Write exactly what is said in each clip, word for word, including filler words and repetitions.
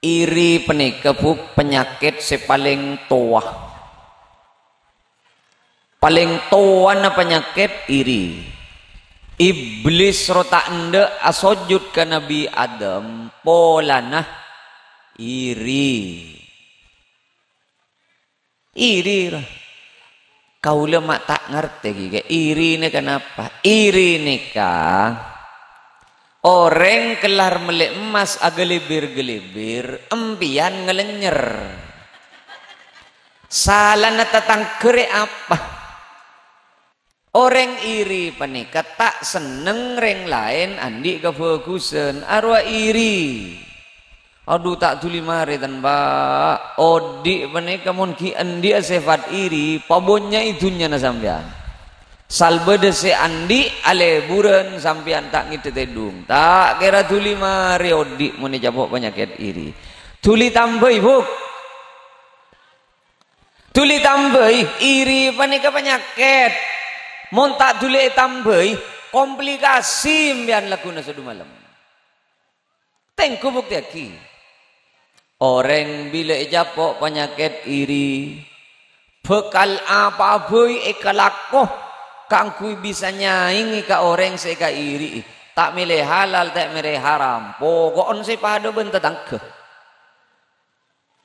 Iri panèka, Bu, panyakèt sè palèng towa. Palèng towana panyakèt iri. Iblis ro ta' endâ' asojud ka Nabbhi Adam polana iri. Iri, ra. Kaulâ ma' ta' ngartè, ghi, kè iri nèka napa? Iri nèka orèng kellar mellè emmas agalèbir-galèbir, empèyan ngalènyer. Salana tatangghâ rè apa? Orèng iri panèka ta' senneng rèng laèn andi' kabhâghusân, arowa iri. Adhu, ta' dhuli marè, tan, Pa'. Odi' panèka mon ghi' andi'â sèfat iri, pabonnya'è dhunnyana sampèyan. Sal bâdâ sè andi' alèburân, sampèyan ta' ngèdhâ tèdung. Ta' kèra dhuli marè odi' mon ècapo' panyakèt iri. Dhuli tambhâi, Bu'. Dhuli tambhâi, iri panèka panyakèt. Mon ta' dhuli ètambhâi, komplikasi empèyan lagghuna sè dhumalem. Tèngghu buktèyaghi. Orèng bilâ ècapo' panyakèt iri, bhâkal apa'a bhâi èkalako kaangghuy bisa nyaèngè ka orèng sè èkairi'i. Ta' mèlè halal, ta' mèlè haram, poko'en sè padâ bân tatangghâ.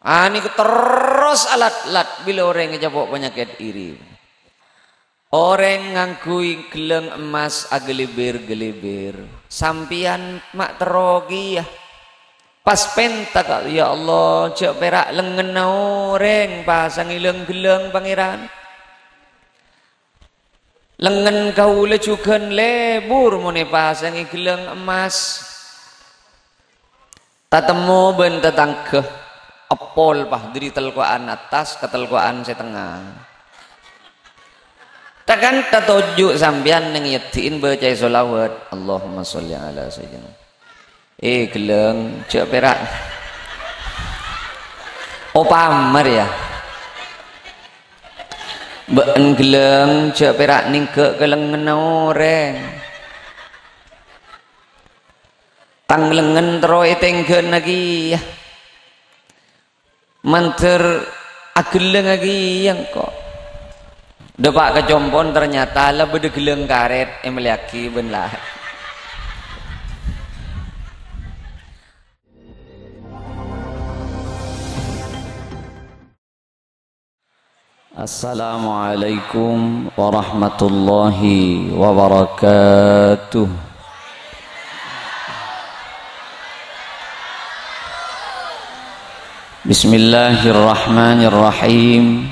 Anèka terros alat-lat bilâ orèng ècapo' panyakèt iri. Orèng ngangghuy ghellâng emmas agalèbir-galèbir. Sampèyan ma' terro kèya. Pas pènta ka, "Ya Allah, jhâ' pèra' lengngenna orèng pasangè ghellâng-ghellâng, Pangèran." Lengngen kaulâ jhughân lebur mon èpasangè ghellâng emmas. Tatemmo bân tatangghâ, èpol, Pa', dâri telko'an attas ka telko'an sè tengnga. Takan tatoju' sampèyan neng èyaddi'in bâca'è sholawat. Allahumma sholli ala sayyidina. Eh, ghellâng, jhâ' pèra'. Opama rèya. Bâ'en ghellâng, jhâ' pèra' nèngghâ' ka lengngenna orèng. Tang lengngen terro ètèngghâna kèya. Mandhâr aghellângnga kèya engko'. Dâpa' ka compo'en ternyata la bâdâ ghellâng karèt èmellèyaghi bân la. Assalamualaikum warahmatullahi wabarakatuh. Bismillahirrahmanirrahim.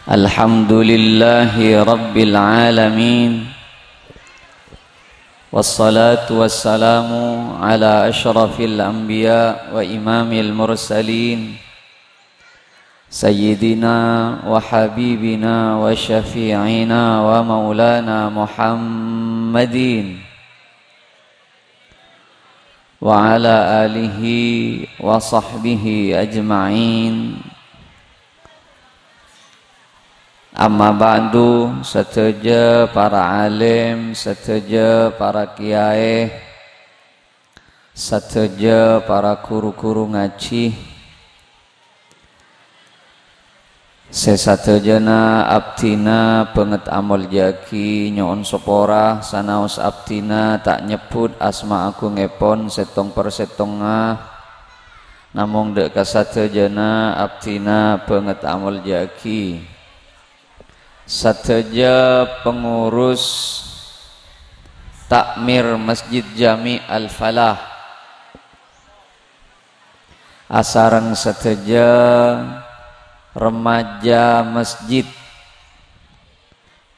Alhamdulillahi rabbil alamin. Wassalatu wassalamu ala asyrafil anbiya wa imamil mursalin, sayyidina wa habibina wa syafi'ina wa maulana Muhammadin, wa ala alihi wa sahbihi ajma'in. Amma ba'du, sadhâjâ para alim, sadhâjâ para kiyaè, sadhâjâ para ru-ghuru ngajhi, sè sadhâjâna abdhina bângèt amoljâ'aghi, nyo'on sapora, sanaos abdhina ta' nyebbhut asma agungngèpon sèttong-persèttongnga, namong dâ' ka sadhâjâna abdhina bângèt amoljâ'aghi. Sadhâjâ pengurus takmir Masjid Jami Al-Falah, asareng sadhâjâ remaja Masjid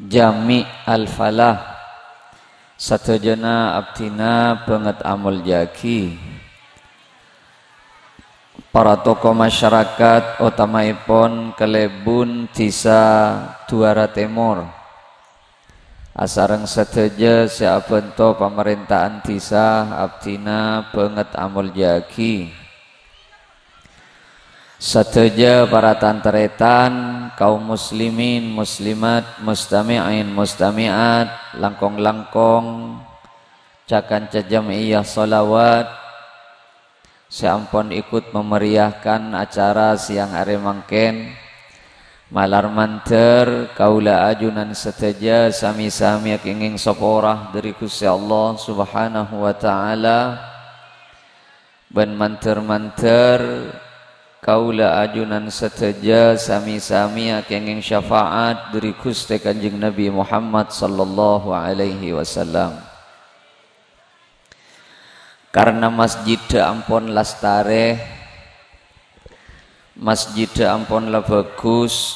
Jami Al-Falah, sadhâjâna abdhina bângèt amoljâ'aghi. Para tokoh masyarakat, otamaèpon kalèbun Dhisa Duwara Tèmor, asareng sadhâjâ sè abhânto pamarènta'an dhisa, abdhina bângèt amoljâ'aghi. Sadhâjâ para tan-tarètan, kaum muslimin, muslimat, mustami'in, mustami'at, langkong-langkong, ca-kanca jam'iyah shalawat, sè ampon ikut memeriahkan acara siang arè mangkèn. Malar mandhâr, kaulâ ajunan sadhâjâ sami-sami akèngèng sapora dhâri Ghustè Allah Subhanahu wa Ta'ala. Bân mandhâr-mandhâr, kaulâ ajunan sadhâjâ sami-sami akèngèng syafaat dhâri Ghustè Kanjeng Nabi Muhammad sallallahu alaihi wasallam. Karna masjiddhâ ampon lastarè, masjiddhâ ampon la bhâghus,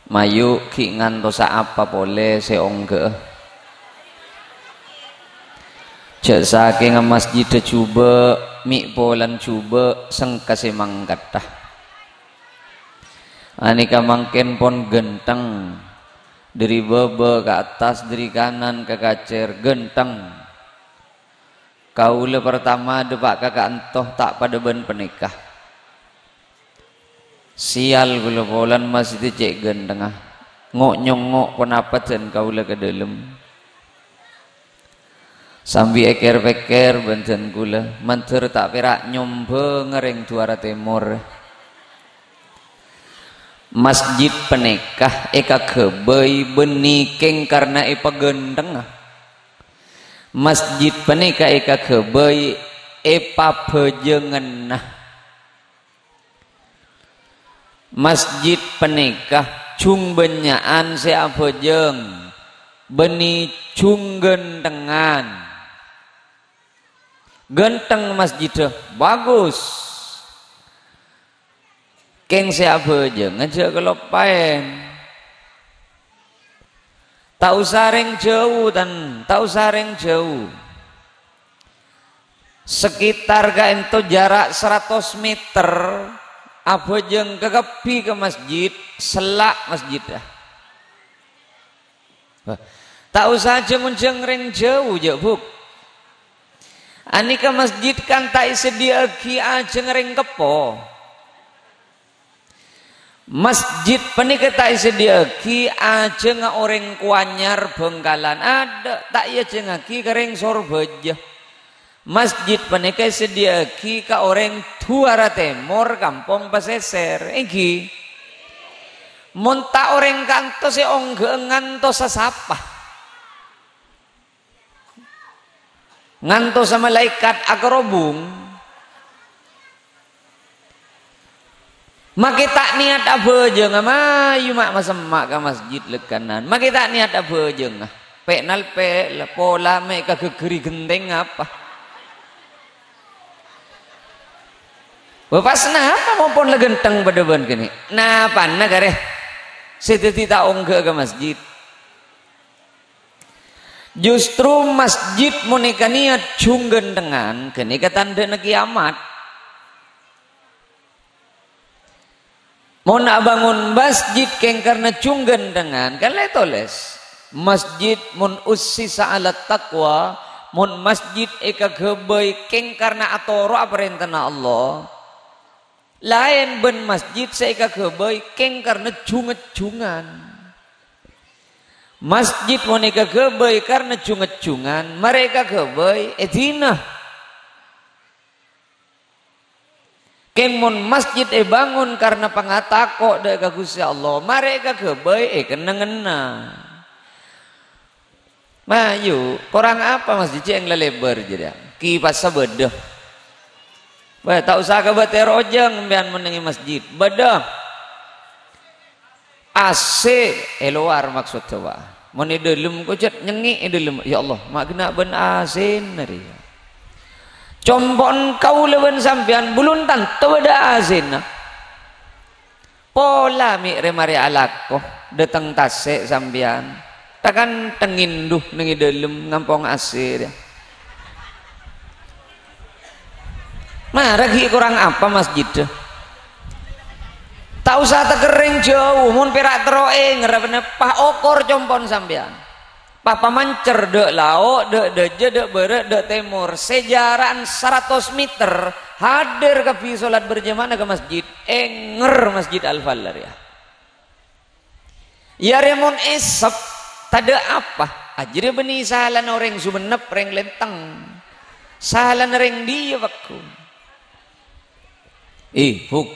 mayu' ghi' ngantosa apa polè sè ongghâ'â. Jhâ' sakènga masjiddhâ jhubâ', mè' polana jhubâ', sengka sè mangkaddhâ. Anèka mangkèn pon ghântheng. Dhâri bâbâ ka attas, dhâri kanan ka kacèr, ghântheng. Kaulâ partama dâpa' ka ka'anto ta' padâ bân panèka. Sial kaulâ polana masjiddhâ cè' ghânthengnga. Ngo'-nyongngo' ponapa dân kaulâ ka dâlem. Sambi èkèr-pèkèr bân dân kaulâ, mandhâr ta' pèra' nyombhângnga rèng duwârâ tèmor. Masjid panèka èkaghâbây bânnè kèng karna èpaghânthengnga. Masjid panèka èkaghâbây èpabhâjânganna. Masjid panèka jhung bânnya'an sè abhâjâng, bânnè jhung ghânthengngan. Ghântheng masjiddhâ, bagus. Kèng sè abhâjângnga jhâ' kaloppaèn. Ta' osa rèng jhâu, tan, ta' osa rèng jhâu. Sekitar ka'ènto jhârâ' saratos mèter, abhâjâng kakabbhi ka masjid, sella' masjiddhâ. Wah, ta' osa jhâng-onjhâng rèng jhâu, jhâ', Bu'. Anèka masjid kan ta' èsadhiyâ'aghi ajhângnga rèng keppo. Masjid panèka ta' èsadhiyâ'aghi ajhângnga orèng Koanyar, Bhângkalan, adâ', ta' èajhângngaghi ka rèng Sorbhâjâ. Masjid panèka èsadhiyâ'aghi ka orèng duwârâ tèmor Kampong Pasèsèr, èngghi? Mon ta' orèng ka'anto sè ongghâ'â ngantosa sapa? Ngantosa malaèkat akarobung? Makè ta' niyat abhâjângnga, mayu ma' masemma' ka masjid lèkkanan. Makè ta' niyat abhâjângnga. Pè' nalpè' la pola mè' kaghâgghâri ghentèng apa? Wah, pas napa mon pon la ghântheng padâ bân kènè'? Napana karè sè dhâddhi ta' ongghâ'â ka masjid? Justru masjid mon èkaniyat jhung ghânthengngan, ghânèka tandhâna kiyamat. Mon abângon masjid kèng karna jhung ghânthengngan, kan la ètolès, "Masjid mun ussisa 'alat taqwa", mon masjid èkaghâbây kèng karna atoro'a parèntana Allah, laèn bân masjid sè èkaghâbây kèng karna jhung-ngejjhungan. Masjid mon èkaghâbây karna jhung-ngejjhungan, marè èkaghâbây è dinah. Kèng mon masjid èbângon karna pangatako' dâ' ka Ghustè Allah, marè èkaghâbây è kennengnganna. Mayu, korang apa masjid cè' èngla lèbâr jârèya? Kipassa bâdâ. Wah, ta' osa ka bâter ojâng sampèyan mon neng è masjid. Bâdâ. A C è lowar maksoddhâ, Pak. Mon è dâlem kocèt nyengngè' è dâlem. Ya Allah, ma' ghenna' bân A C-na rèya. Compo'en kaulâ bân sampèyan bulun tanto bâdâ A C-na. Pola mè' rè-marè alako, dâteng tasè' sampèyan. Takan tengindhu neng è dâlem ngampong A C rèya. Mara ghi' korang apa masjiddhâ? Ta' osa takerrèng jhâu, mon pèra' terro ènger bânnè pas okor compo'en sampèyan. Pas pamancer dâ' lao', dâ' dâjâ, dâ' bârâ', dâ' tèmor, sè jhârâ'na saratos mèter, hadir kabbhi solat berjamaahna ka masjid, ènger Masjid Al-Falah rèya. Iyâ rè mon èsep, tadâ' apa. Ajâriyâ bânnè salana orèng Sumenep, rèng Lenteng. Salana rèng dhiyâ, pagghun. Eh, Buk.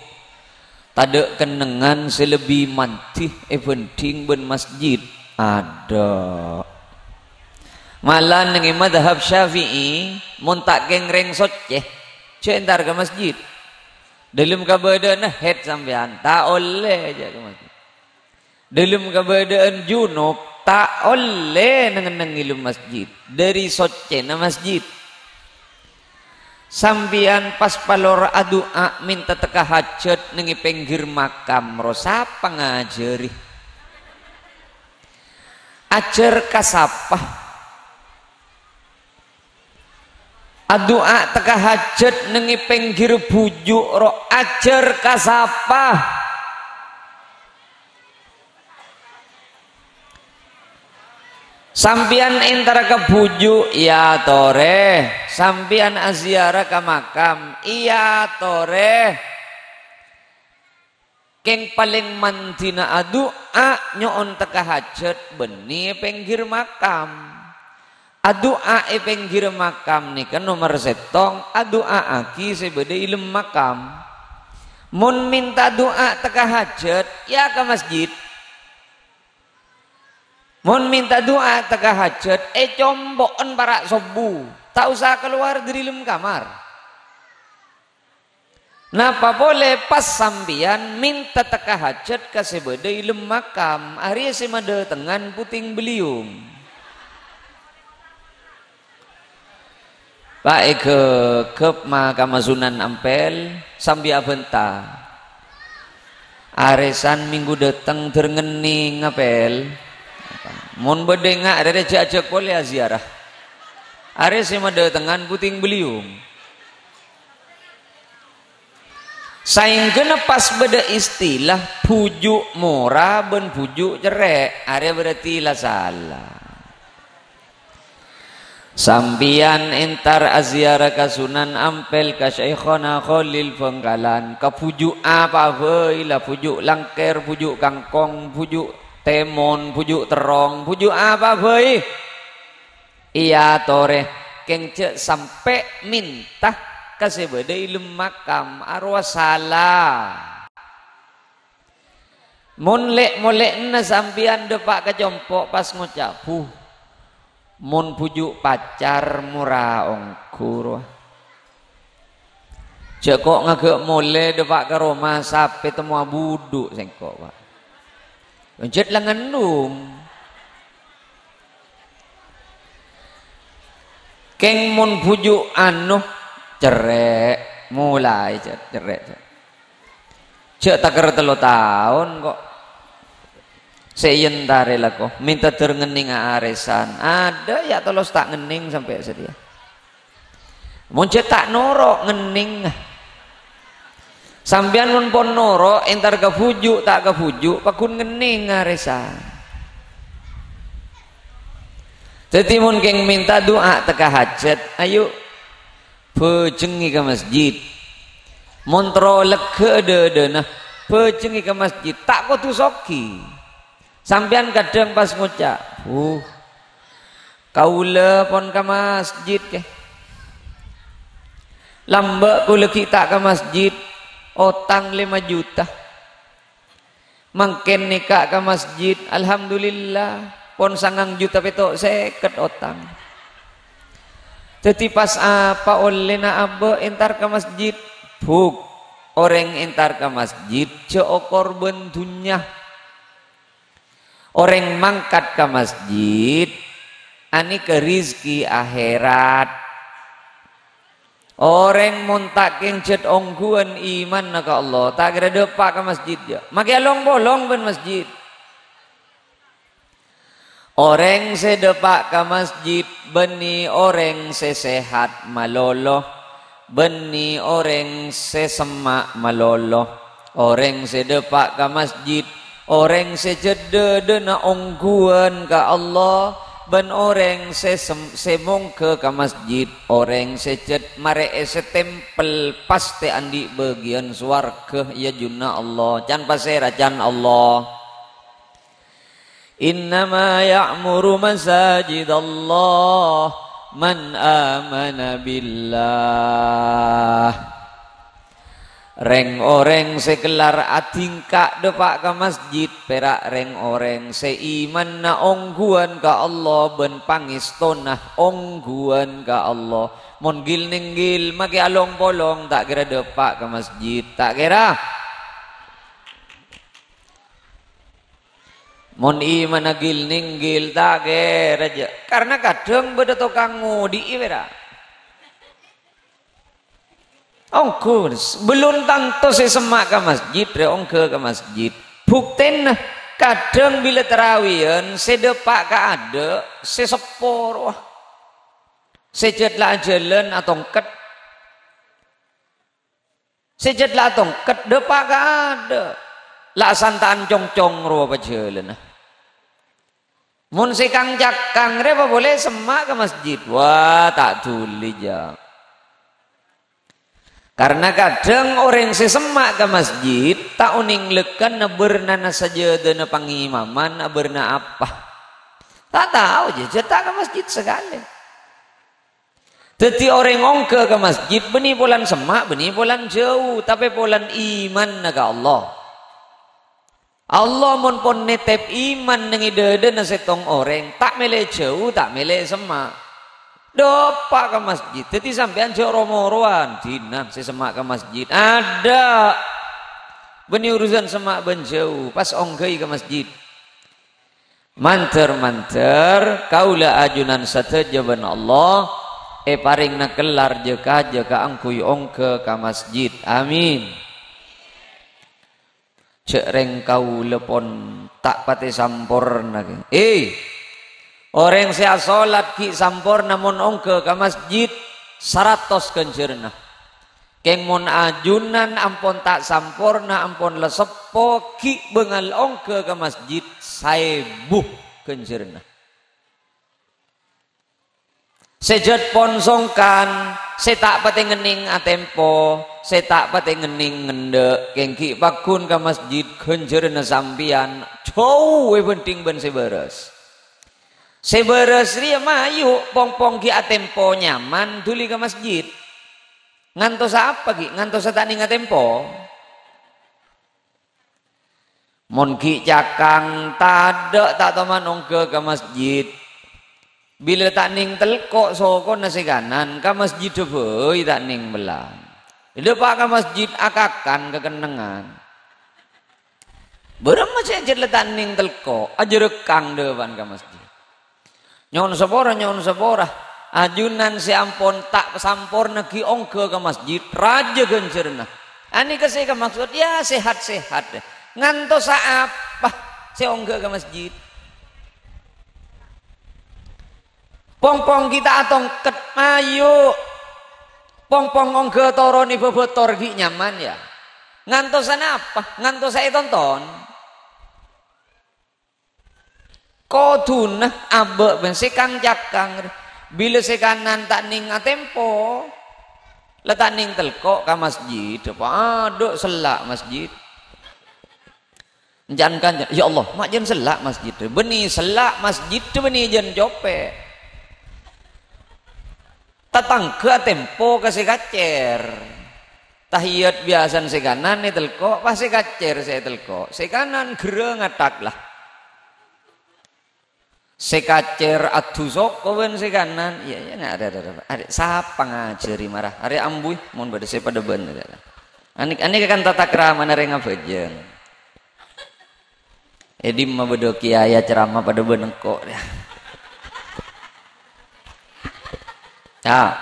Tadâ' kennengngan sè lebbi mandhi èbhândhing bân masjid. Adâ'. Malah neng è madhab Syafi'i, mon ta' kèng rèng soccè, jhâ' entar ka masjid. Dâlem kabâdâ'ânna haid sampèyan, ta' ollè jhâ' ka masjid. Dâlem kabâdâ'ân junub, ta' ollè neng-enneng è lem masjid, dâri soccèna masjid. Sampèyan pas palora adu'a mènta tekka hajhât neng è pèngghir makam, ro sapa ngajhâri? Ajhâr ka sapa? Adu'a tekka hajhât neng è pèngghir bhuju', ro ajhâr ka sapa? Sampèyan entara ka bhuju', iyâ torè. Sampèyan aziarah ka makam, iyâ torè. Kèng palèng mandhina adu'a nyo'on tekka hajhât bânnè è pèngghir makam. Adu'a è pèngghir makam nèka nomer sèttong, adu'aaghi sè bâdâ è lem makam. Mon mènta du'a tekka hajhât, iyâ ka masjid. Mon mènta du'a tekka hajhât, ècompo'en para' sobbhu. Ta' osa kalowar dâri lem kamar. Napa polè pas sampèyan mènta tekka hajhât ka sè bâdâ è lem makam, arèya sè madâtengngan puting beliung. Pak, èghâghâp makam Sunan Ampel, sambi abhânta. Arèsan minggu dâteng dâr ngennèng, Ampel. Mon bâdâ nga' rèrè jhâ'-ajhâk polè aziarah. Arèya sè madâtengngan puting beliung. Saèngghâna pas bâdâ istilah bhuju' mora bân bhuju' cerrè', arèya berarti la sala. Sampèyan entar aziarah ka Sunan Ampel, ka Syaikhona Kholil Bhângkalan, ka bhuju' apa bhâi la, bhuju' langkèr, bhuju' kangkong, bhuju' tèmon, bhuju' terrong, bhuju' apa bhâi. Iyâ torè, kèng jhâ' sampè' mènta ka sè bâdâ è lem makam, arowa sala. Mon lè'-molè'na sampèyan dâpa' ka compo' pas ngoca', "Buh, mon bhuju' pacar mora ongghu rowa." Jhâ' ko' ngaghâ' molè dâpa' ka roma, sapè temmo abudhu' sèngko', Pak. Jhât la ngennung. Kèng mon bhuju' anu, cerrè', molaè jhât, cerrè', jhât. Jhâ' takèr tello taon ko'. Sè èyentarè lako, mènta dâr ngennèng arèsan. Adâ' ya' tellos ta' ngennèng sampè' satèya. Mon jhâ' ta' noro' ngennèng. Sampèyan mon pon noro', entar ka bhuju' ta' ka bhuju', paggun ngennèng arèsan. Dhâddhi mon kèng mènta du'a tekka hajhât, ayo bhâjhengngè ka masjid. Mon terro legghâ dâdâna, bhâjhengngè ka masjid, ta' kodhu soghi. Sampèyan kadhâng pas ngoca', "Buh, kaulâ pon ka masjid, kè. Lambâ' kaulâ ghi' ta' ka masjid, otang lèma juta. Mangkèn nèka ka masjid, alhamdulillah, pon sangang juta pètto' sèket otang." Dhâddhi pas apa ollèna abâ' entar ka masjid? Buk, orèng entar ka masjid jhâ' okor bân dhunnya. Orèng mangkat ka masjid, anèka rizki akhèrat. Orèng mon ta' kèng jhât ongghuwân imanna ka Allah, ta' kèra dâpa' ka masjid, jhâ'. Makè along-polong bân masjid. Orèng sè dâpa' ka masjid bânnè orèng sè sehat malolo, bânnè orèng sè semma' malolo. Orèng sè dâpa' ka masjid, orèng sè jhât dâdâna ongghuwân ka Allah, bân orèng sè sem-, sè mongghâ ka masjid, orèng sè jhât marè'è sè tempel, pastè andi' bâgiyân sowarghâ è ajunna Allah. Can pasèra, can Allah. "Innama ya'muru masajidallah Man amana billah. Rèng-orèng sè kellar adhingka' dâpa' ka masjid, pèra' rèng-orèng sè imanna ongghuwân ka Allah bân pangèstona ongghuwân ka Allah. Mon ghil-nèngghil, makè along-polong, ta' kèra dâpa' ka masjid, ta' kèra. Mon imanna ghil-nèngghil, ta' kèra jâ-, karna kadhâng bâdâ tokang ngodhi'i, pèra'. Ongghu, bellun tanto sè semma' ka masjid, rè, ongghâ ka masjid. Buktèna, kadhâng bilâ tarawiyân, sè dâpa' ka adâ', sè seppo rowa. Sè jhât la ajhâlân atongket. Sè jhât la atongket dâpa' ka adâ'. La asanta'an congcong rowa pajhâlânna. Mon sè kang-cakang rè papolè semma' ka masjid. Wah, ta' dhuli, jâ. Karna kadhâng orèng sè semma' ka masjid ta' onèng lèkkanna bârnana sajâdâna pangimaman, abârna apa. Ta' tao, jâ, jhât ta' ka masjid sakalè. Dhâddhi orèng ongghâ ka masjid bânnè polana semma', bânnè polana jhâu, tapè polana imanna ka Allah. Allah mon pon nètèp iman neng è dhâdhâna sèttong orèng, ta' mèlè jhâu, ta' mèlè semma'. Dâpa' ka masjid. Dhâddhi sampèyan jhâ' ro-morowan, dinah sè semma' ka masjid. Adâ'. Bânnè urusan semma' bân jhâu, pas ongghâi ka masjid. Mandhâr-mandhâr kaulâ ajunan sadhâjâ bân Allah èparèngana kellar jâ-kajâ kaangghuy ongghâ ka masjid. Amin. Jhâ' rèng kaulâ pon ta' patè samporna, ghi. Eh, orèng sè asolat ghi' samporna mon ongghâ ka masjid, saratos ghânjhârânna. Kèng mon ajunan ampon ta' samporna, ampon la seppo, ghi' bângal ongghâ ka masjid, saèbu ghânjhârânna. Sè jhât pon songkan, sè ta' patè ngennèng atèmpo, sè ta' patè ngennèng ngendhâ', kèng ghi' pagghun ka masjid, ghânjhârânna sampèyan jhâu èbhânḍhing bân sè bârâs. Sè bârâs rèya mayu', pong-pong ghi' atèmpo nyaman dhuli ka masjid. Ngantosa apa ghi'? Ngantosa ta' nèng atèmpo? Mon ghi' cakang, tadâ' ta' toman ongghâ ka masjid. Bilâ ta' nèng telko' sokona sè kanan, ka masjiddhâ bhâi ta' nèng mellè. Dâpa' ka masjid akakan kakennengngan. Bârâmma sè ajhât la ta' nèng telko', ajhârâkang dâpa'an ka masjid. Nyo'on sapora, nyo'on sapora. Ajunan sè ampon ta' samporna ghi' ongghâ ka masjid, rajâ ghânjhârânna. Anèka sè èkamaksod, ya, sehat-sehat. Ngantosa apa sè ongghâ ka masjid? Pong-pong ghi' ta' atongket, mayu'. Pong-pong ongghâ toron è bâbâtor ghi' nyaman, ya. Ngantosa napa? Ngantosa ètonton. Kodhuna abâ' bân sè kang-cakang rè. Bilâ sè kanan ta' nèng atèmpo, la ta' nèng telko' ka masjid, apa adâ' sella' masjid. Can-kanca, "Ya Allah, ma' jân sella' masjid." Bânnè sella' masjid, bânnè jân copè'. Tatangghâ atèmpo ka sè kacèr. Tahiyat biyasana sè kanan ètelko', pas sè kacèr sè ètelko'. Sè kanan ghârâ ngatak la. Sè kacèr adu soko bân sè kanan. Iyâ, iyâ, nah, arè', arè', arè'. Arè' sapa ngajhâri mara? Arè' ambuy, mon bâdâ sè padâ bân. Anè', anè' kan tata kramana rèng abhâjâng. È dimma bâdâ kèyaè acaramah padâ bân engko', ya. Ya.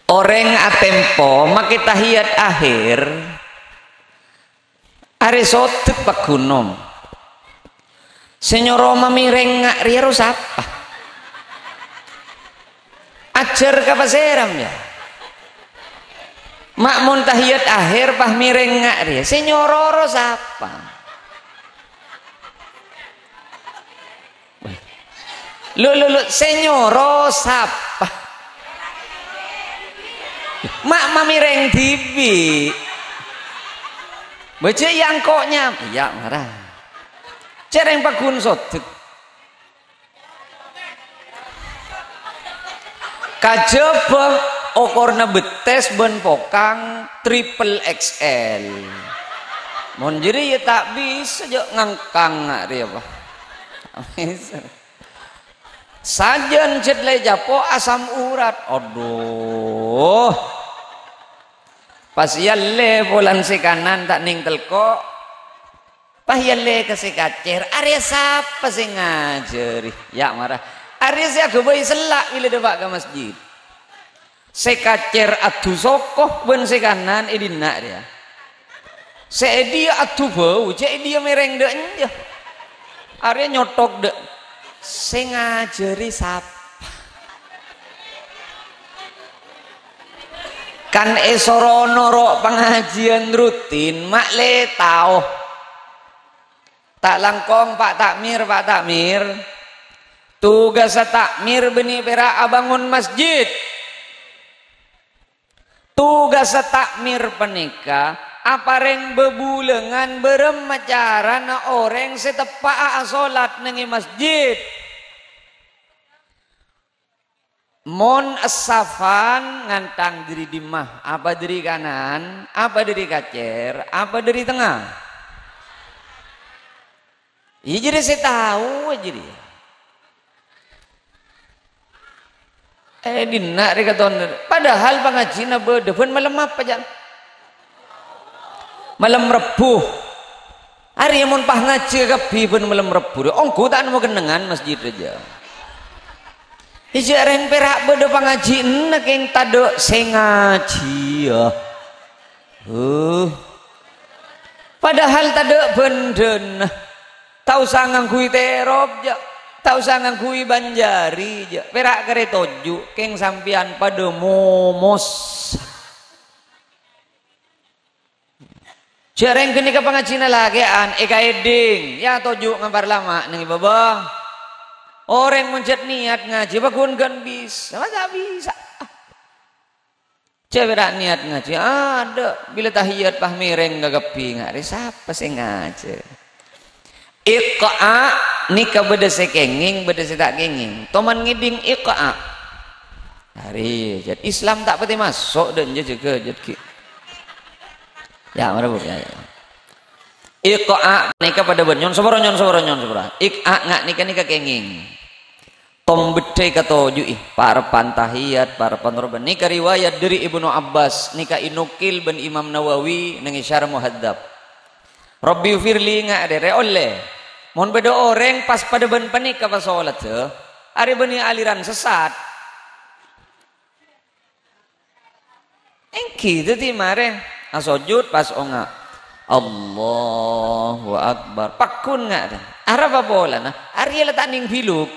Orèng atèmpo makè tahiyat akhir, arè sodek pagghun. Sè nyoro mamèrèngnga' rèya ro sapa? Ajhâr ka pasèra, ya? Ma' mon tahiyat akhir pas mèrèngnga' rèya, sè nyoro ro sapa? Lho, lho, lho, sè nyoro sapa? Ma' mamèrèng dhibi'. Bâjâ' èangko' nyam-, iyâ, mara. Cèrèng pagghun sodek. Kajhâbhâ okorna bettès bân pokang triple X L. Mon jârèya ta' bisa jhâ' ngangkang nga' rèya, Pa'. Sajân jhât la ècapo' asam urat. Adhu. Pas èyallè polana sè kanan ta' nèng telko'. Pas èyallè ka sè kacèr, "Arèya sapa sè ngajhâri?" Ya' mara. "Arèya sè aghâbây sella' bilâ dâpa' ka masjid." Sè kacèr adhu soko bân sè kanan è dinna' rèya. Sè è diyâ adhu bâu, jhâ' è diyâ mèrèng dâ' enjâ. Arèya nyothok dâ'. Sè ngajhâri sapa? Kan èsoro noro' pangajiyân rutin, ma' lè tao. Ta' langkong, Pa' Ta'mir, Pa' Ta'mir. Tugassa Ta'mir bânnè pèra' abângon masjid. Tugassa Ta'mir panèka aparèng bhâbhulângan bârâmma carana orèng sè teppa'a asolat neng è masjid. Mon essafan ngantang dâri dimma? Apa dâri kanan? Apa dâri kacèr? Apa dâri tengnga? Iyâ, jârèya sè tao, jârèya. Eh, dinna' rè katon. Padahal pangajiyânna bâdâ bân malem apa, jhâ'? Malem Rebbhu. Arèya mon pas ngajhi kabbhi bân malem Rebbhu, ongghu ta' nemmo kennengngan masjid rèya. Iyâ, jhâ' rèng pèra' bâdâ pangajiyânna kèng tadâ' sè ngajhiyâ. Huh. Padahal tadâ' bhândhâna. Ta' osa ngangghuy terop, jhâ'. Ta' osa ngangghuy banjari, jhâ'. Pèra' karè toju' kèng sampèyan padâ momos. Jhâ' rèng ghânèka pangajiyânna lakè'an, èkaèdhing. Yâ, toju' ngampar lama' neng è bâbâ. Orèng mon jhât niyat ngajhi, paggun ghân bisa. Masa bisa? Jhâ' pèra' niyat ngajhi, adâ', bilâ tahiyat pas mèrèng ka kabbhi, nga' rè sapa sè ngajhâr? Iqa'a nèka bâdâ sè kèngèng, bâdâ sè ta' kèngèng. Toman ngèdhing iqa'a. Arè, jhât Islam ta' patè maso' dâ' enjâ jâgâ, jhât ghi. Yâ, mara, Bu, yâ, yâ. Iqa'a nèka padâ bân nyon sapora, nyon sapora, nyon sapora. Iqa'a nga' nèka, nèka kèngèng. Tom beddhâi katoju'i, parebbhân tahiyat, parebbhân robbhân. Nèka riwayat dâri Ibnu Abbas, nèka ènokil bân Imam Nawawi neng è Syarah Muhadzab. "Rabbighfirli" nga' rè, rè ollè. Mon bâdâ orèng pas padâ bân panèka pas solat, jhâ', arè bânnè aliran sessat. Èngghi, dhâddhi marè asojud pas onga'. Allahu Akbar. Paggun nga' rè. Arapa polana? Arèya la ta' nèng biluk.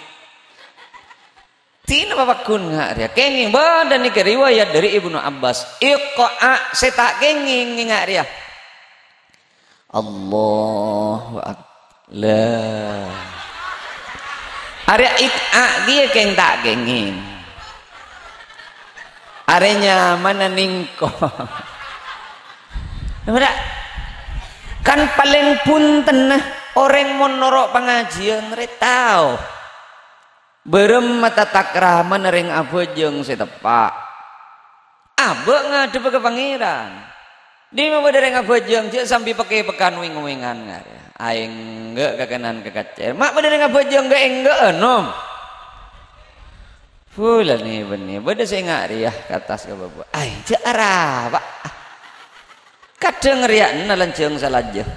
Dinapa paggun nga' rèya? Kèngèng, bâdâ nèka riwayat dâri Ibnu Abbas. Iqa'a sè ta' kèngèng nga' rèya. Allahu Ak-, la. Arèya iqa'a kèya kèng ta' kèngèng. Arèya nyamana nèngko. Ora. Kan palèng bhunten, orèng mon noro' pangajiyân rè tao. Bârâmma tatakramana rèng abhâjâng sè teppa'. Abâ' ngadhebbhâ ka Pangèran. Dimma bâdâ rèng abhâjâng jhâ' sambi pèkkè-pèkkèn wèng-wèngan ngarè. Aèngghâ' ka kanan ka kacèr. Ma' bâdâ rèng abhâjâng ghâ' èngghâ'ân, nom. Bulâ nè bânnè, bâdâ sè nga' rèya ka attas ka bâbâ. Ai, jhâ' arawa. Kadhâng rèya'na lanjhâng salajâ.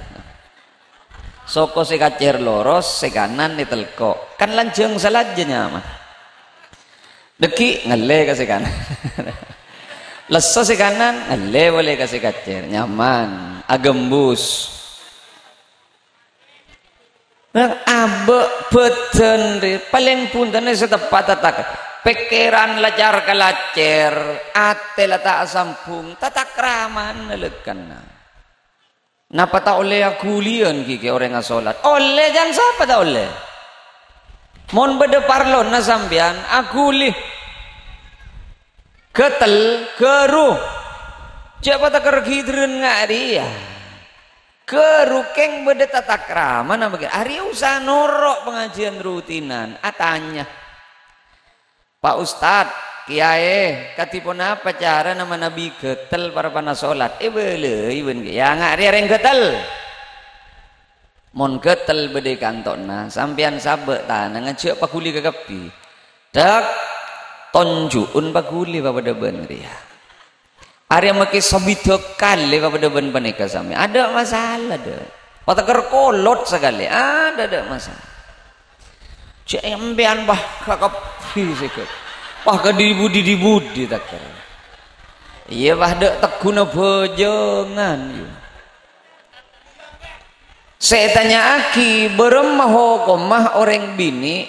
Soko sè kacèr loros, sè kanan ètelko'. Kan lanjhâng salajâ nyaman. Dhâggi' ngallè ka sè kanan. Lesso sè kanan, ngallè polè ka sè kacèr. Nyaman. Aghembus. Nang abâ' bhâdhân rè, palèng bhuntenna sè teppa' tatak. Pèkkèran lacar kalacèr, atè la ta' asambhung, tatakramana lèkkanna. Napa ta' ollè aghuliyân ghi' kè orèng asolat? Ollè, jhân sapa ta' ollè? Mon bâdâ parlona sampèyan, aghuli. Ghâtel, ghâru. Jhâ' pataker ghidrân nga' rèya. Ghâru kèng bâdâ tatakramana mangkèn. Arèya usaha noro' pangajiyân rutinan. Atanya. "Pak Ustad, "Kèyaè, kadhi ponapa carana manabi ghâtel parappa'na solat?" Èbâlâi bân kèyaè, "Nga' rèya rèng ghâtel." Mon ghâtel bâdâ è kanto'na, sampèyan sabâ' tanangnga jhâ' paghuli kakabbhi. Dâk, tonju'un paghuli papadâ bân rèya. Arèya makè sabidhâk kalè papadâ bân panèka sampèyan. Adâ' masalah, dâ'. Patèkèr kolot sakalè. Adâ', adâ' masalah. Jhâ' empèyan, pas kakabbhi sè ghâ-, pas ka di-budi-di-budi tèkèr. Iyâ, pas dâ' tegghuna bhâjângan, yu. Sè ètanya'aghi, bârâmma hokomma orèng binè'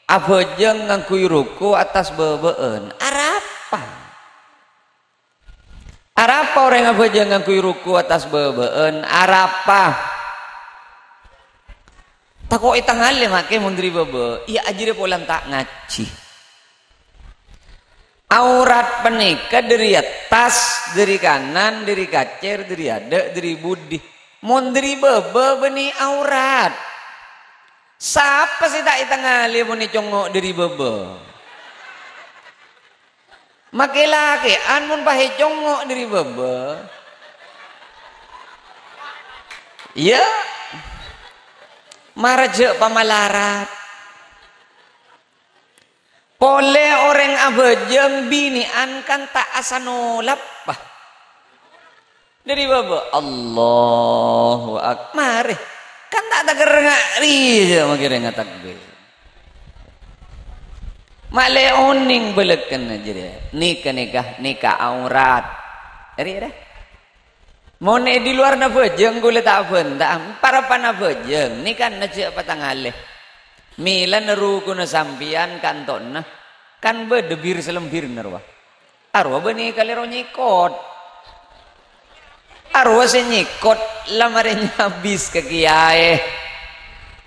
abhâjâng ngangghuy ruku' attas bâbâ'ân? Arapa? Arapa orèng abhâjâng ngangghuy ruku' attas bâbâ'ân? Arapa? Tako' ètangalè makè mon dâri bâbâ', iyâ ajâriyâ polana ta' ngajhi. Aurat panèka dâri attas, dâri kanan, dâri kacèr, dâri adâ', dâri budi. Mon dâri bâbâ bânnè aurat. Sapa sè ta' ètangalè mon ècongngo' dâri bâbâ? Makè lakè'an mon pas ècongngo' dâri bâbâ. Iyâ. Mara jhâ' pamalarat. Polè orèng abhâjâng binè'an kan ta' asanolap, pa. Dâri bâbâ, Allahu Ak-, marè. Kan ta' takerrèngnga' rèya, makèrèngnga takbir. Ma'lè onèng bâlâkènna jârèya. Nèka, nèka, nèka aurat. Rè, rè. Mon è di luarna bhâjâng, ghulâ ta' abhânta, parappa'na bhâjâng, nèka jhâ' patangalè. Mèlana rukuna sampèyan kanto'na, kan bâdâ bir-salembirna rowa. Arowa bânnè kalèro nyèkot. Arowa sè nyèkot la marè nyabis ka kèyaè.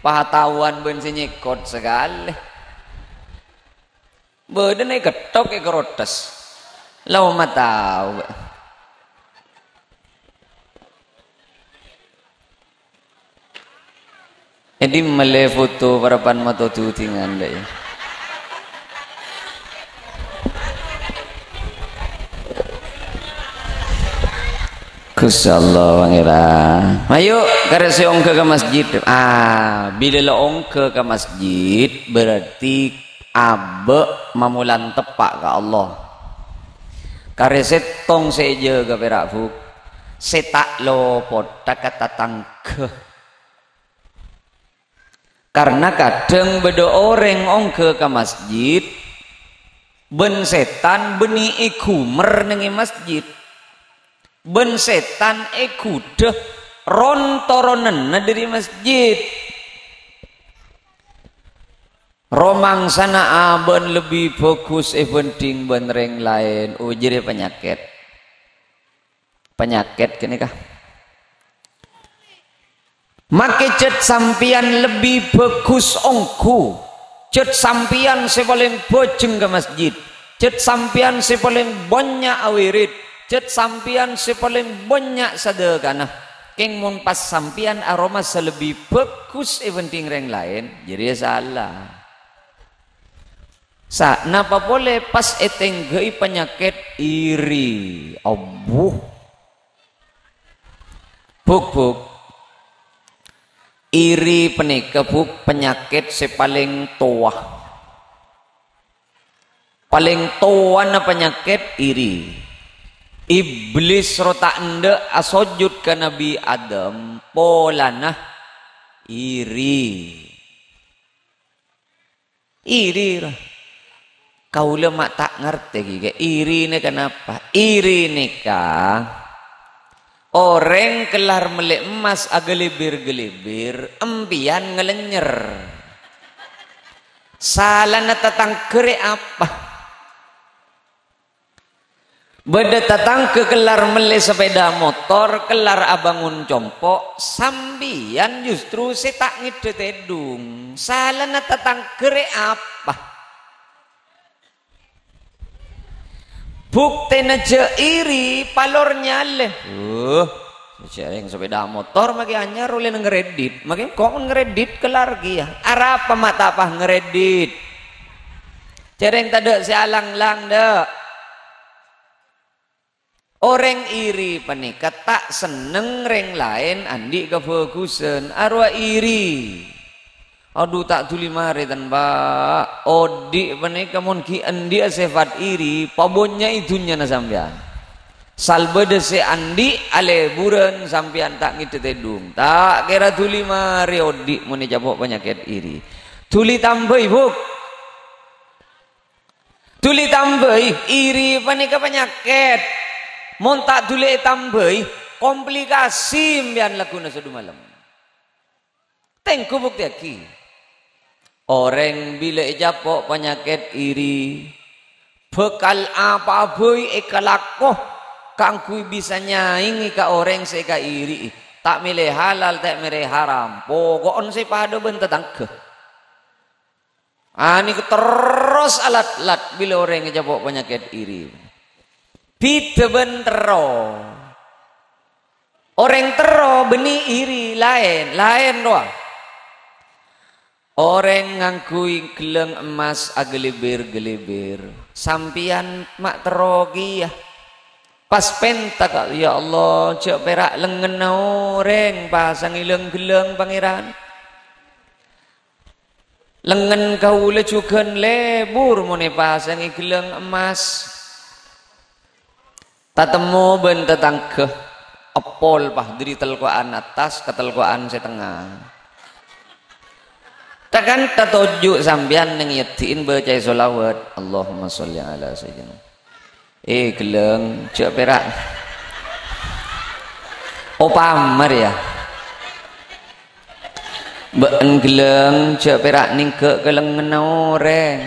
Pataowan bân sè nyèkot sakalè. Bâdâna ègettok, èkarottes. La omma tao. È dimma lè foto parappa'na mato dudingan, dâ' iyâ. Gusti Allah, Pangèran. Ayo, karè sè ongghâ ka masjid. Ah, bilâ la ongghâ ka masjid, berarti abâ' mamolan teppa' ka Allah. Karè sèttong sè èjâgâ pèra', Bu', sè ta' lopot ka tatangghâ. Karna kadhâng bâdâ orèng ongghâ ka masjid, bân sètan bânnè èghumèr neng è masjid. Bân sètan èghudhâ ron-toronanna dâri masjid. Romangsana abâ'na lebbi bhâghus èbhândhing bân rèng laèn, ojhârè panyakèt. Panyakèt ghânèka. Makè jhât sampèyan lebbi bhâghus ongghu. Jhât sampèyan sè palèng bhâjheng ka masjid. Jhât sampèyan sè palèng bânnya' awirid. Jhât sampèyan sè palèng bânnya' sadhâkana. Kèng mon pas sampèyan aromasa lebbi bhâghus èbhândhing rèng laèn, jârèya sala. Sa-, napa polè pas ètèngghâ'i panyakèt iri? Abbhu. Bu', Bu'. Iri panèka, Bu', panyakèt sè palèng towa. Palèng towana panyakèt iri. Iblis ro ta' endâ' asojud ka Nabbhi Adam polana iri. Iri, ra. Kaulâ ma' ta' ngartè, ghi, kè. Iri nèka napa? Iri nèka orèng kellar mellè emmas agalibir-galibir, empèyan ngalènyèr. Salana tatangghâ rè apa? Bâdâ tatangghâ kellar mellè sepèda motor, kellar abângon compo', sampèyan justru sè ta' ngèddhâ tèdung. Salana tatangghâ rè apa? Buktèna jhâ' iri, palor nyalè. Huh, jhâ' rèng sepèda motor makè anyar ollè ngredit. Makè kok ngredit kellar kèya. Arapa ma' ta' pas ngredit? Jhâreng tadâ' sè alang-lang, dâ'. Orèng iri panèka ta' senneng rèng laèn andi' kabhâghusân, arowa iri. Adhu, ta' dhuli marè, tan, Pa'. Odi' panèka mon ghi' andi'â sèfat iri, pabonnya'è dhunnyana sampèyan. Sal bâdâ sè andi' alèburân, sampèyan ta' ngèdhâ tèdung. Ta' kèra dhuli marè odi' mon ècapo' panyakèt iri. Dhuli tambhâi, Bu'. Dhuli tambhâi, iri panèka panyakèt. Mon ta' dhuli ètambhâi, komplikasi sampèyan lagghuna sadhumalem. Tèngghu buktèyaghi. Orèng bilâ ècapo' panyakèt iri, bhâkal apa'a bhâi èkalako kaangghuy bisa nyaèngè ka orèng sè èkairi'i. Ta' mèlè halal, ta' mèlè haram, poko'en sè padâ bân tatangghâ. Anèka terros alat-lat bilâ orèng ècapo' panyakèt iri. Bhidhâ bân terro. Orèng terro bânnè iri laèn, laèn rowa. Orèng ngangghuy ghellâng emmas aghâlibir-ghâlibir. Sampèyan ma' terro kèya. Pas pènta ka, "Ya Allah, jhâ' pèra' lengngenna orèng pasangè ghellâng-ghellâng, Pangèran." Lengngen kaulâ jhughân lebur mon èpasangè ghellâng emmas. Tatemmo bân tatangghâ, eppol, Pa', dâri telko'an attas ka telko'an sè tengnga. Takan tatojjhu' sampèyan neng èyaddi'in bâca'è sholawat. Allahumma sholli ala sayyidina. Eh, ghellâng, jhâ' pèra'. Opama rèya. Bâ'en ghellâng, jhâ' pèra' nèngghâ' ka lengngenna orèng.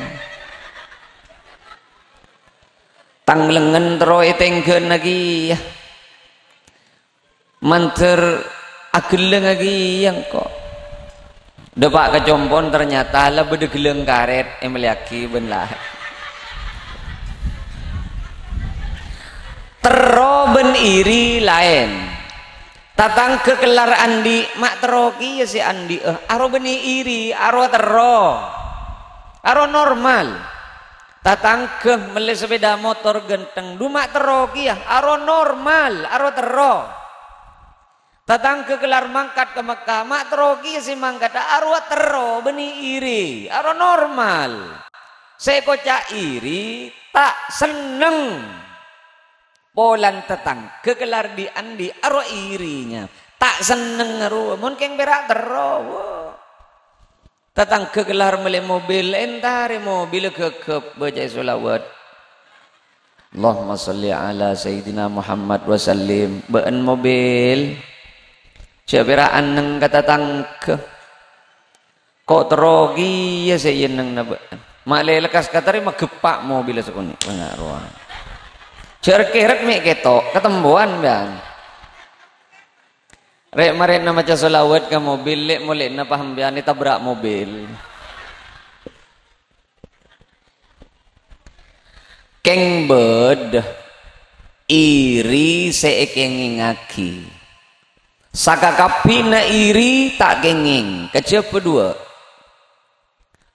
Tang lengngen terro ètèngghâna kèya. Mandhâr aghellângnga kèya engko'. Dâpa' ka compo'en ternyata la bâdâ ghellâng karèt èmellèyaghi bân la-, terro bân iri laèn. Tatangghâ kellar andi', ma' terro kèya sè andi'â. Aro bânnè iri, aro terro. Aro normal. Tatangghâ mellè sepèda motor ghântheng, dhu ma' terro kèya, aro normal, aro terro. Tatangghâ kellar mangkat ka Mekkah, ma' terro kèya sè mangkat, arowa terro, bânnè iri, aro normal. Sè èkoca' iri, ta' senneng. Polana tatangghâ kellar dhi'-andhi' arowa irinya. Ta' senneng arowa, mon kèng pèra' terro, wo. Tatangghâ kellar mellè mobil, èntarè mobilla ghâghâp, bâca'è sholawat. Allahumma sholli ala Sayyidina Muhammad wa sallim. Bâ'en mobil. Jhâ' pèra' annèng ka tatangghâ. Ko' terro kèya sè èyennengngana bâ'en. Ma' lè lekkas katarèma gheppa' mobilla sakonè'. Bânnya' rowa. Jhâ' rèk-kèrèk mè' kèto', katembhâ'ân bân. Rè'-marè'na maca sholawat ka mobil, lè'-molè'na pasampèyan ètabrak mobil. Kèng bâdâ iri sè èkèngèngngaghi. Sakakabbhina iri ta' kèngèng, kajhâbhâ dhuwâ'.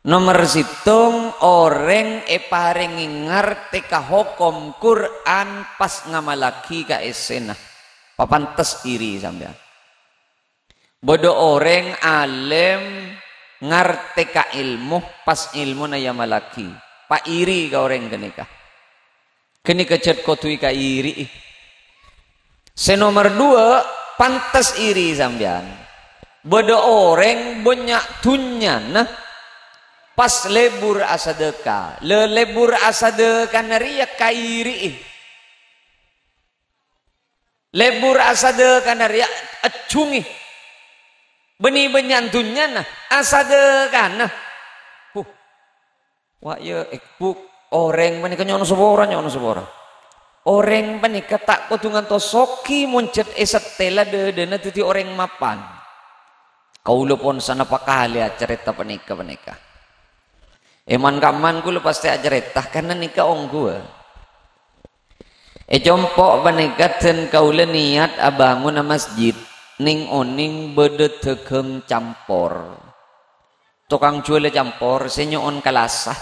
Nomer sèttong, orèng èparèngè ngartè ka hokom Qur'an pas ngamallaghi ka essèna. Papantes iri sampèyan. Bâdâ orèng alèm ngartè ka èlmo, pas èlmona èamallaghi. Pairi ka orèng ghânèka. Ghânèka jhât kodhu èkairi'i. Sè nomer dhuwâ', pantes iri sampèyan. Bâdâ orèng bânnya' dhunnyana pas lebur asadâka. Lè-, lebur asadâkana rèya kairi'i. Lebur asadâkana rèya ajhungè. Bânnè bânnya' dhunnyana asadâkana. Huh. Wa' iyâ, eh, Bu', orèng panèka nyo'on sapora, nyo'on sapora. Orèng panèka ta' kodhu ngantos soghi mon jhât èsèttèlla dâdâna dhâddhi orèng mapan. Kaulâ pon sanapa kalè acarèta panèka, panèka. È man-kamman kaulâ pastè acarèta, karna nèka ongghuwân. È compo' panèka dân kaulâ niyat abângona masjid, nèng-onèng bâdâ dhâghâng campor. Tokang juwâlla campor sè nyo'on kalassa.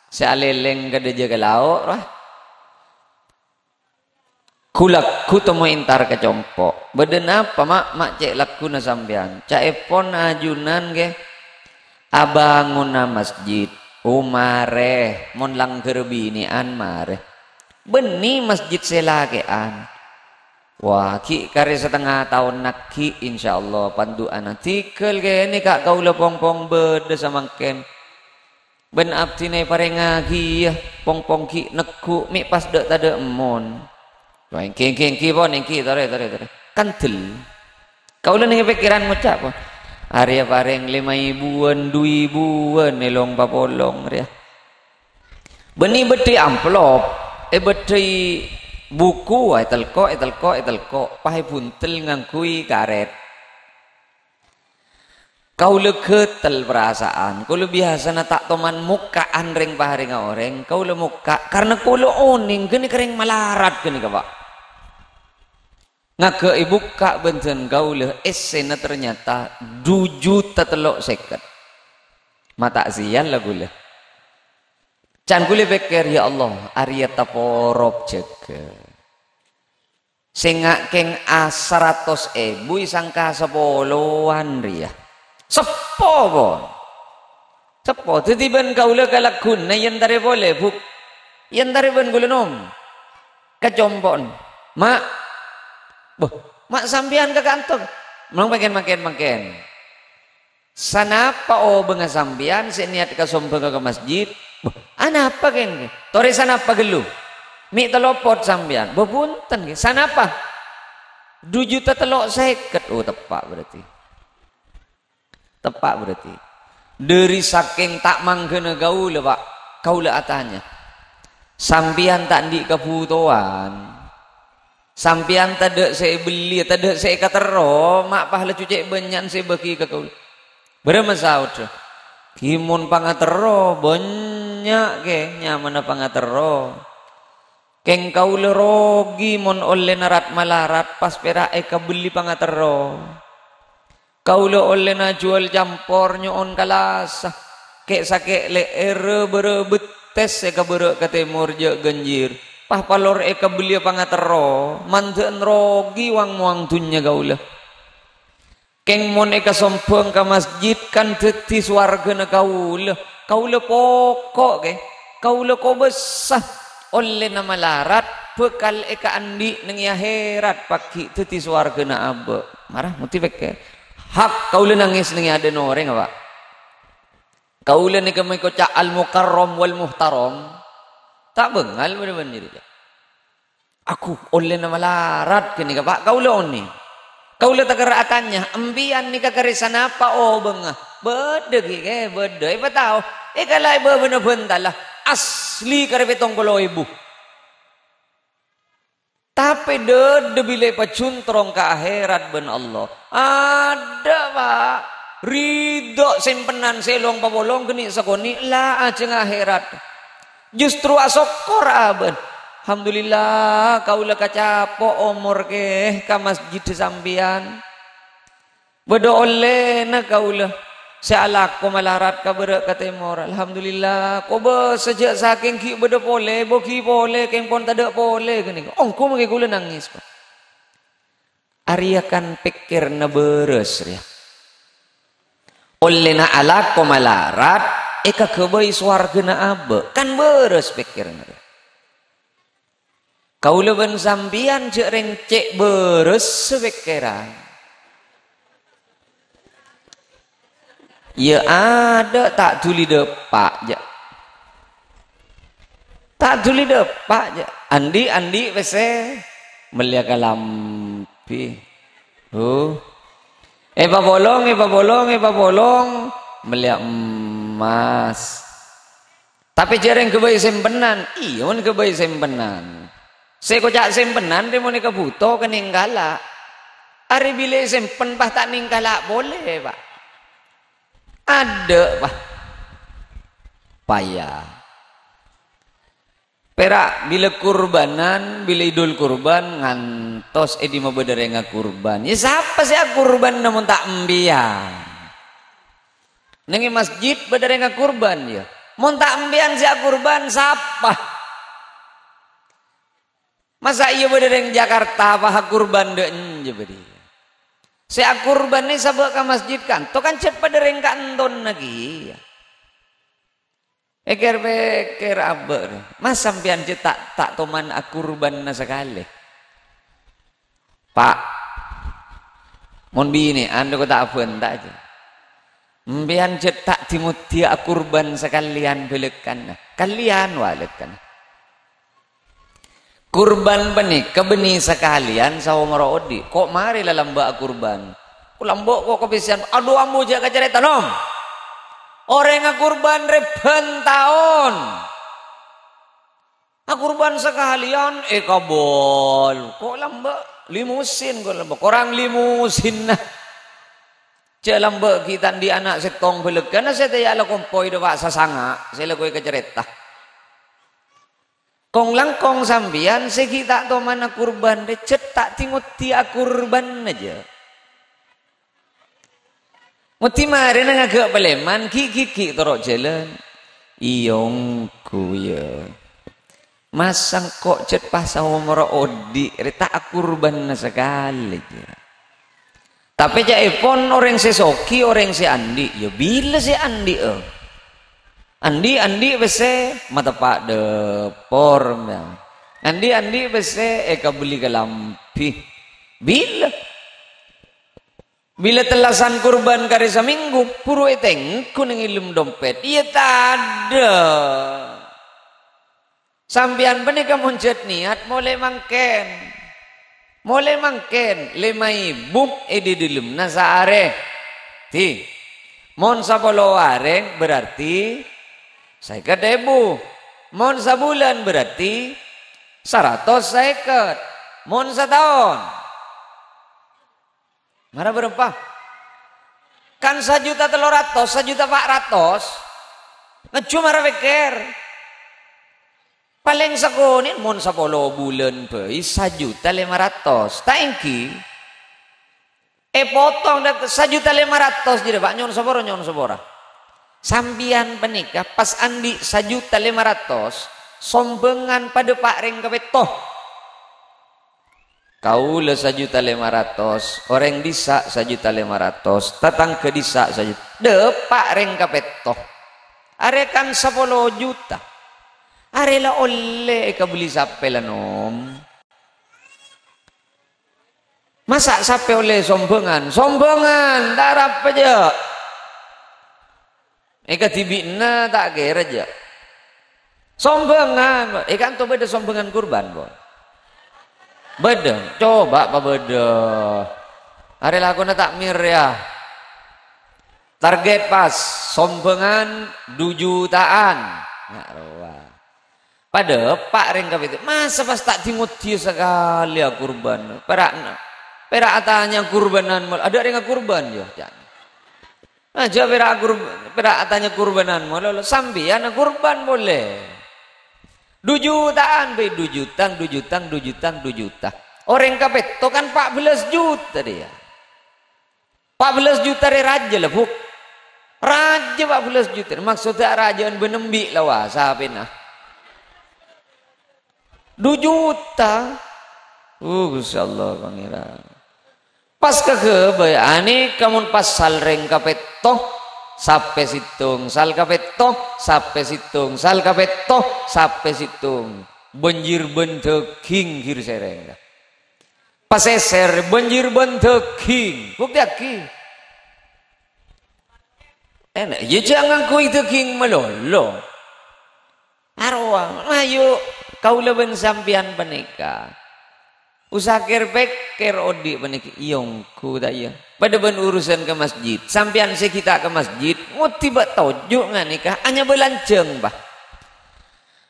Sè alèlèng ka dâjâ ka lao', rowa. Ghu-lagghu temmo entar ka compo'. "Bâdâ napa, Ma'? Ma' cè' lagghuna sampèyan?" "Ca'èpon ajunan, ghi, abângona masjid." "Oh, marè, mon langghâr binè'an, marè." "Bânnè masjid sè lakè'an." "Wah, ghi' karè satengnga taon naghi', insyaallah, pandu'ana." "Dhigghâl kènè, Ka', kaulâ pong-pong bâdâ samangkèn. Bân abdhina èparèngngaghi, yâ, pong-pong ghi' neggu', mè' pas dâ'-tadâ' emmon." "Wah, èngghi, èngghi, èngghi, pon, èngghi, torè, torè, torè." Kandel. Kaulâ neng è pèkkèran ngoca', pon. Arèya parèng lèma èbuwân, du èbuwân, è long papolong rèya. Bânnè èbâddhâi amplop, èbâddhâi buku, wah, ètelko', ètelko', ètelko', pas èbuntel ngangghuy karèt. Kaulâ ghâtel parasa'an. Kaulâ biyasana ta' toman mokka'an rèng-parèngnga orèng. Kaulâ mokka' karna kaulâ onèng ghânèka rèng malarat ghânèka, Pa'. Ngaghâ' èbukka' bân dân kaulâ, èssèna ternyata du juta tello' sèket. Ma' ta' sial la kaulâ. Can kaulâ pèkkèr, "Ya Allah, arèya taporop jâgâ." Sènga' kèng a-, saratos èbu èsangka sapolowan rèya. Seppo, pon. Seppo. Dhâddhi bân kaulâ kalagguna èentarè polè, Bu. Èentarè bân kaulâ, nom. Ka compo'na. "Ma'." "Bâh, Ma' sampèyan ka kantor?" "Mangkèn, mangkèn, mangkèn." "Sanapa obângnga sampèyan sè niyat kasombhângnga ka masjid?" "Bâh, anapa, kèng? Torè sanapa ghâllu? Mè' tello pot sampèyan." "Bâh, bhunten, kèng. Sanapa?" "Du juta tello' sèket." Oh, teppa' berarti. Teppa' berarti. Dhâri sakèng ta' mangghâna kaulâ, Pa', kaulâ atanya, "Sampèyan ta' andi' kabhutowan?" Sampèyan tadâ' sè èbelli, tadâ' sè èkaterro, ma' pas laju cè' bânnya'an sè èbâghi ka kaulâ. Bârâmma saodda? Ghi mon pangaterro, bânnya' kè nyamana pangaterro. Kèng kaulâ rogi mon ollèna rat-malarat, pas pèra' èkabelli pangaterro. Kaulâ ollèna juwâl campor nyo'on kalasa, kè'-sakè' lè'èrra bârâ' bettès èkabârâ' ka tèmor jâ' ghânjhir, pas palor èkabelliyâ pangaterro, mandhâ'ân rogi wang-mowang dhunnya kaulâ. Kèng mon èkasombhâng ka masjid kan dhâddhi sowarghâna kaulâ, kaulâ poko' kè, kaulâ kobâsa, ollèna malarat, bhâkal èkaandi' neng è akhèrat pagghi' dhâddhi sowarghâna abâ'. Mara, ngodhi pèkkèr. Hak kaulâ nangès neng è adâ'na orèng, apa? Kaulâ nèka mèkoca' al-mukarram wal muhtaram. Ta' bângal bâdâ bân jârèya. Aku ollèna malarat ghânèka, Pa', kaulâ onèng. Kaulâ takerra atanya, "Empèyan nèka karè sanapa obângnga?" Bâdâ ghi', kè, bâdâ. Èpatao, èkalaè bâbâna bhântalla. Asli karè pèttong polo èbu. Tapè dhâddhâ bilâ èpajhuntrong ka akhèrat bân Allah. Adâ', Pa'. Ridho sèmpenan sè long-papolong ghâni' sakonè' la ajhâng akhèrat. Justru asokkor abâ'na. "Alhamdulillah, kaulâ kacapo' omor kè ka masjid sampèyan." Bâdâ ollèna kaulâ sè alako malarat ka bârâ' ka tèmor. Alhamdulillah, kobâsa jâ' sakèng ghi' bâdâ polè, bâghi polè, kèng pon tadâ' polè ghânèka. Ongghu mangkè kaulâ nangès, Pa'. Arèya kan pèkkèranna bârâs, rèya. Ollèna alako malarat, èkaghâbây sowarghâna abâ'. Kan bârâs pèkkèranna, rèya. Kaulâ bân sampèyan jâ' rèng cè' bârâs sapèkkèran. Iyâ adâ' ta' dhuli dâpa', jâ'. Ta' dhuli dâpa', jâ'. Andi', andi' pèssè mellèya kalambhi. Huh. Èpapolong, èpapolong, èpapolong, mellèya emmas. Tapè jârèng ghâbây sèmpenan. Iyâ, mon ghâbây sèmpenan. Sè èkoca' sèmpenan rè mon èkabhuto kennèng kala'. Arè bilâ èsèmpen pas ta' nèng kala' polè, Pa'. Adâ', Pa'. Paya. Pèra' bilâ kurbânan, bilâ Idul Kurban, ngantos è dimma bâdâ rèng akurbân. Iyâ, sapa sè akurbân mon ta' empèyan? Neng è masjid bâdâ rèng akurbân, iyâ. Mon ta' empèyan sè akurban, sapa? Masa' iyâ bâdâ rèng Jakarta apa akurban dâ' enjâ bâdâ? Sè akurban nè sabâ' ka masjid kanto kan cè' padâ rèng kantona kèya. Pèkkèr-pèkkèr abâ' rè. Mas sampèyan cè' ta', ta' toman akurbanna sakalè? Pa', mon binè'an kok ta' abânta jâ. Empèyan cè' ta' dhi-ngodhiyâ akurban sakalèyan bâlâkana. Kalèyan bâlâkana. Kurban panèka bânnè sakalèyan saomorra odi'. Kok marè la lambâ' akurban? Kok lambâ' kok kabisaan. Adhu, ambu jâ' kacarèta, nom. Orèng akurban rebbhân taon. Akurban sakalèyan èkabâl. Kok lambâ' limusin, kok lambâ'. Korang limusinna. Jâ' lambâ' ghi' ta' andi' ana' sèttong bâlâkana sè tèya la kompoy dâpa' sasanga', sè la kowè kacarèta. Kong-langkong sampèyan sè ghi' ta' tomana kurban rè, cè' ta' dhi-ngodhiyâ akurbanna jâ. Ngodhi marèna ngaghâ' palèman, ghi'-ghigghi' toro' jhâlân. Iyâ ongghu, yâ. Masa engko' cè' pas saomorra odi' rè ta' akurbanna sakalè, jâ. Tapè ca'èpon orèng sè soghi, orèng sè andi', yâ bilâ sè andi'â. Andi'-andi' pèssè mateppa' dâpor, mèya. Andi'-andi' pèssè èkabelli kalambhi. Bilâ? Bilâ tellasan kurban karè samènggu, buru ètengghu neng è dâlem dompet. Iyâ tadâ'. Sampèyan panèka mon jhât niyat molè mangkèn. Molè mangkèn lèma èbu è dâlem-dâlemmanna saarè. Dhi. Mon sapolo arè berarti sèket èbu. Mon sabulân berarti saratos sèket. Mon sataon. Mara bârâmpa? Kan sajuta tello ratos, sajuta pa' ratos. Ngejjhu mara pèkkèr. Palèng sakonè' mon sapolo bulân bhâi sajuta lèma ratos. Ta' èngghi? Èpotong dâ' sajuta lèma ratos jârèya, Pa', nyo'on sapora, nyo'on sapora. Sampèyan panèka pas andi' sajuta lèma ratos, sombhângan padâ pa' rèng kapètto. Kaulâ sajuta lèma ratos, orèng dhisa' sajuta lèma ratos, tatangghâ dhisa' sajuta, dâpa' rèng kapètto. Arè kan sapolo juta. Arè la ollè èkabelli sapè la, nom. Masa' sapè ollè sombhângan? Sombhângan, ta' arapa jâ'. È kadhibi'na ta' kèra jâ'. Sombhângan, è kanto bâdâ sombhângan kurban, pon? Bâdâ, coba' pabâdâ. Arè lakona takmir, yâ. Target pas, sombhângan du jutaan. Nga' rowa. Padâ pa' rèng kapètto. Masa pas ta' dhi-ngodhiyâ sakalè akurban. Pèra', pèra' atanya kurbanan mol-, adâ' rèng akurban, yâ, jâ'. Nah, jâ' pèra' kur-, pèra' atanya kurbanan malolo, sampèyan kurban polè. Du jutaan, bhâi, du juta, du juta, du juta, du juta. Orèng kapètto kan pa' bellâs juta, dâ' iyâ. Pa' bellâs juta rè rajâ la, Bu'. Rajâ pa' bellâs juta. Maksodda rajâ'ân bân embi' la, wa, sapèna. Du juta. Uh, Gusti Allah, Pangèran. Pas kaghâbây, anèka mon pas sal rèng kapètto, sapè sèttong, sal kapètto, sapè sèttong, sal kapètto, sapè sèttong. Bânjir bân dhâghing ghir sèrèng. Pasèsèr bânjir bân dhâghing. Buktèyaghi. Ènè', iyâ jhâ' ngangghuy dhâghing malolo. Arowa, ayo, kaulâ bân sampèyan panèka. Usaha kèr-pèkkèr odi' panèka, iyâ ongghu ta' iyâ? Padâ bân urusan ka masjid. Sampèyan sè ghi' ta' ka masjid, ngodhi bâ' toju' nganèka, anyabâ lanjhâng, bâ.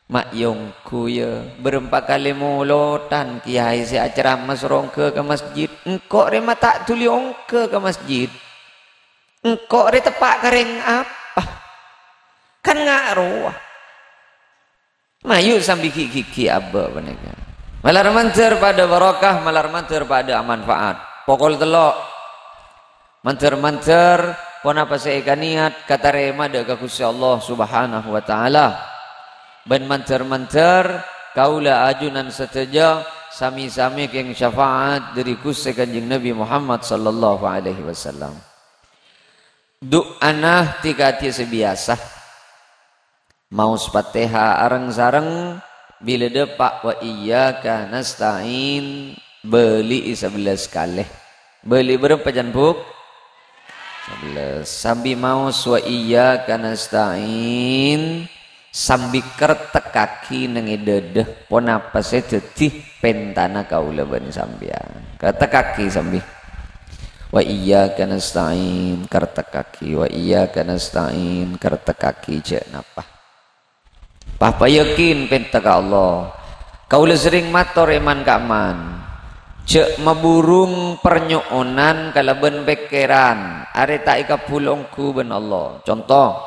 Ma' iyâ ongghu, yâ, bârâmpa kalè molodhân kèyaè sè acerama soro ongghâ ka masjid. Engko' rèma ta' dhuli ongghâ ka masjid. Engko' rè teppa' ka rèng apa? Kan nga' rowa. Mayu sambi ghi'-ghighi' abâ' panèka. Malar mandhâr padâ barokah, malar mandhâr padâ amanfaat. Pokol tello'. Mandhâr-mandhâr ponapa sè èkaniyat katarèma dâ' ka Ghustè Allah Subhanahu wa Ta'ala. Bân mandhâr-mandhâr kaulâ ajunan sadhâjâ sami-sami kèng syafaat dâri Ghustè Kanjeng Nabi Muhammad sallallahu alaihi wasallam. Du'ana ti-kadi sè biyasa. Maos Fatihah areng-sareng, bilâ dâpa' "Wa iyyaka nasta'in", bâli'i sabellâs kalè. Bâli' bârâmpa, can, Bu'? Sabellâs. Sambi maos "Wa iyyaka nasta'in", sambi kertekkaghi neng è dâdâ, ponapa sè dhâddhi pentana kaulâ bân sampèyan. Kertekkaghi sambi. "Wa iyyaka nasta'in", kertekkaghi. "Wa iyyaka nasta'in", kertekkaghi, jhâ' napa. Papa yakin penta ka Allah. Kaulâ serrèng mator è man-ka'man, jhâ' maburung parnyo'onan kalabân pèkkèran, arè ta' èkabbhul ongghu bân Allah. Conto,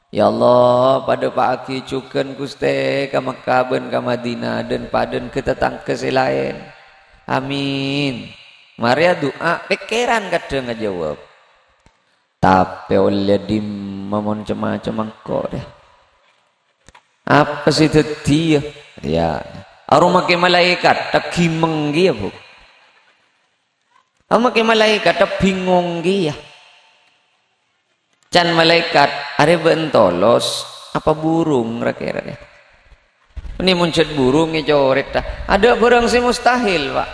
"Ya Allah, padâpa'aghi jhughân, Ghustè, ka Mekkah bân ka Madinah, dân-padân ghâ-, tatangghâ sè laèn. Amin." Marè adu'a, pèkkèran kadhâng ajâwâb. Tapè ollè dimma mon cem-macem engko' rè? Apa sè dhâddhiyâ? Ya, aromma kè malaèkat, ta' ghimeng kèya, Bu'. Aromma kè malaèkat, ta' bingong kèya. Can malaèkat, "Arè bâ'na tolos, apa burung ra-kèra rè?" Mènè mon jhât burung ècorèt, ta'. Adâ' bhârâng sè mustahil, Pa'.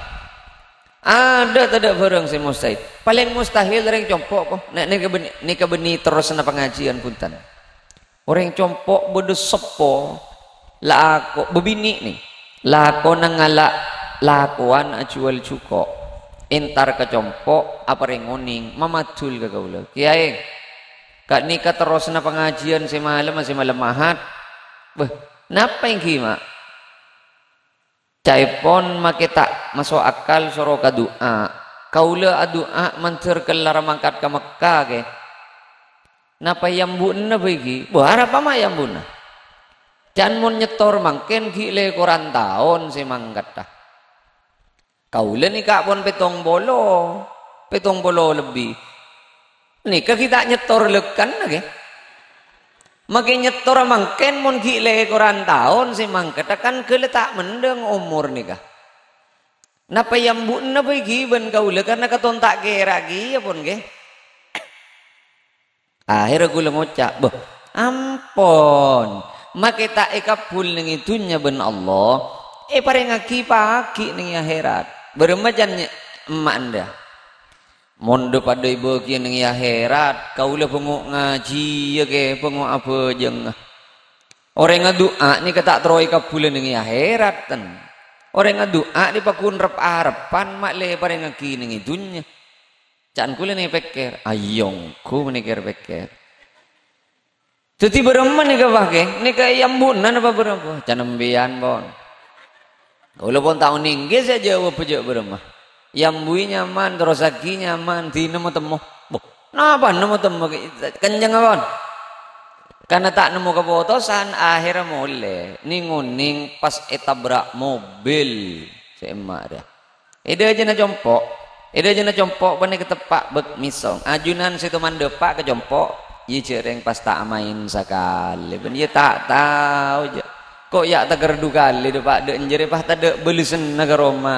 Adâ' tadâ' bhârâng sè mustahil. Palèng mustahil rèng compo', ko. Nè-, nèka bânnè, nèka bânnè terrosna pangajiyân, bhunten. Orèng compo' bâdâ seppo, lako-, bâbinè' nè. Lakona ngala' lakowan ajhuwâl jhuko'. Entar ka compo', aparèng onèng, mamadul ka kaulâ. "Kèyaè, ka'nèka terrosna pangajiyân sè malemma, sè malem Ahad." "Bâh, napa ènggi, Ma'?" "Ca'èpon makè ta' maso' akal soro ka du'a. Kaulâ adu'a mandhâr kellar mangkat ka Mekkah, kè. Napa èambu'na bâi ghi'?" "Bâh, arapa ma' èambu'na? Can mon nyètor mangkèn ghi' lèkoran taon sè mangkaddhâ." Kaulâ nèka pon pèttong polo, pèttong polo lebbi. Nèka ghi' ta' nyètor lèkkanna, kè. Makè nyètor mangkèn mon ghi' lèkoran taon sè mangkaddhâ kan ghellâ' ta' mendhâng omor nèka. Napa èambu'na bâi ghi' bân kaulâ karna katon ta' kèra kèya pon, kè. Akhèrra kaulâ ngoca', "Bâh, ampon, makè ta' èkabbhul neng è dhunnya bân Allah, èparèngaghi pagghi' neng è akhèrat." Bârâmma can ny-, emma' endâ'? "Mon dhâ-padhâ èbâgiyâ neng è akhèrat, kaulâ bângo' ngajiyâ, kè, bângo' abhâjângnga." Orèng adu'a nèka ta' terro èkabbhulâ neng è akhèrat, ten. Orèng adu'a nè paggun rep-arebbhân ma' lè èparèngaghi neng è dhunnya. Can kaulâ nè pèkkèr, ayo ongghu mènèkèr pèkkèr. Dhâddhi bârâmma nèka, Pa', kè? Nèka èambu'na napa bârâmma? Can empèyan, pon. Kaulâ pon ta' onèng, ghi' sè jâwâb jhâ' bârâmma. Èambu'i nyaman, terrossaghi nyaman, dinah matemmo. Bâh, napa nemmo temmo kè? Kenceng, pon. Karna ta' nemmo kapotosan, akhèrra molè. Nèng-onèng pas ètabrak mobil sè emma' rèya. È dhâjâna compo', è dhâjâna compo' panèka teppa' bâk mèsong. Ajunan sèttong mandhâpa' ka compo', iyâ jhârèng pas ta' amaèn sakalè. Bân iyâ ta' tao, jhâ'. Ko' ya' takerdu kalè dhâpa' dhâ' enjârè pas tadâ' bâlessanna ka roma.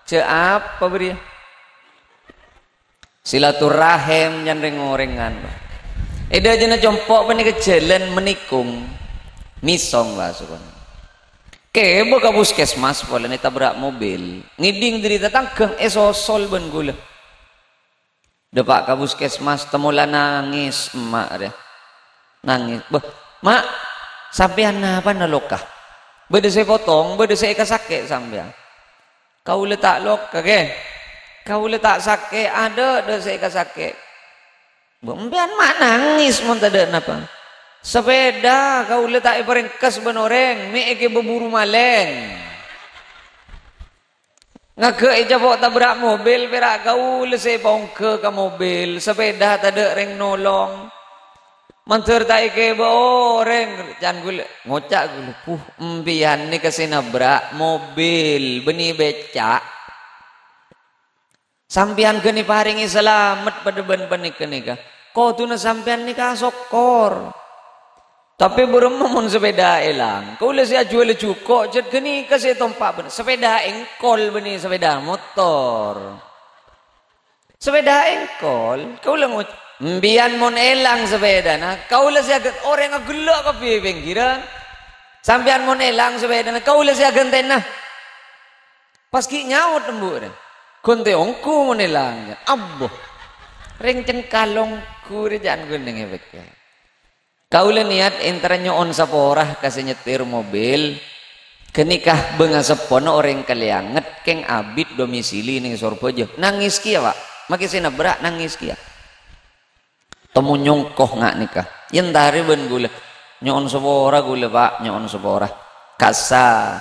Jhâ' apa bâriyâ? Silaturahim can rèng-orèngan. È dhâjâna compo' panèka jhâlân manèkong. Mèsong, bâh, sokona. Kèbâ ka puskesmas polana ètabrak mobil. Ngèdhing dhâri tatangghâ èsosol bân kaulâ. Dhâpa' ka puskesmas, temmo la nangès emma' rèya. Nangès. "Bâh, Ma', sampèyan napa na loka? Bâdâ sè potong, bâdâ sè èkasakè' sampèyan." "Kaulâ ta' loka, kè. Kaulâ ta' sakè', adâ', adâ' sè èkasakè'." "Bâ, empèyan ma' nangès mon tadâ' napa?" "Sapèda, kaulâ ta' èparèngkas bân orèng, mè' èkèbâ buru malèng." Ngaghâ' ècapo' tabrak mobil, pèra' kaulâ sè èpaongghâ ka mobil, sapèda tadâ' rèng nolong. Mandhâr ta' èkèbâ orèng, can kaulâ, ngoca' kaulâ, "Puh, empèyan nèka sè nabrak mobil, bânnè bècca'." Sampèyan ghânèka èparèngè salamet padâ bân panèka nèka. Kodhuna sampèyan nèka sokkor. Tapè bârâmma mon sepèda èlang? Kaulâ sè ajhuwâlâ jhuko' jhât ghânèka sè ètompa' bân sepèda èngkol bânnè sepèda motor. Sepèda èngkol, kaulâ ngoc-, "Empèyan mon èlang sepèdana, kaulâ sè aghân-," orèng aghellâ' kabbhi è pèngghirân. "Sampèyan mon èlang sepèdana, kaulâ sè aghântèna." Pas ghi' nyaot embu' rè, "Ghun tè ongghu mon èlang, ya." Abbo. Rèng cengkalong ghu rè jhân ghun nèng è pèkkèr. Kaulâ niyat èntara nyo'on sapora ka sè nyetir mobil. Ghânèka bângaseppona orèng Kalianget, kèng abit domisili nèng Sorbhâjâ. Nangès kèya, Pak. Makè sè nabrak nangès kèya. Temmo nyongko nga' nèka. Èntarè bân ghulâ. "Nyo'on sapora ghulâ, Pak, nyo'on sapora. Kassa,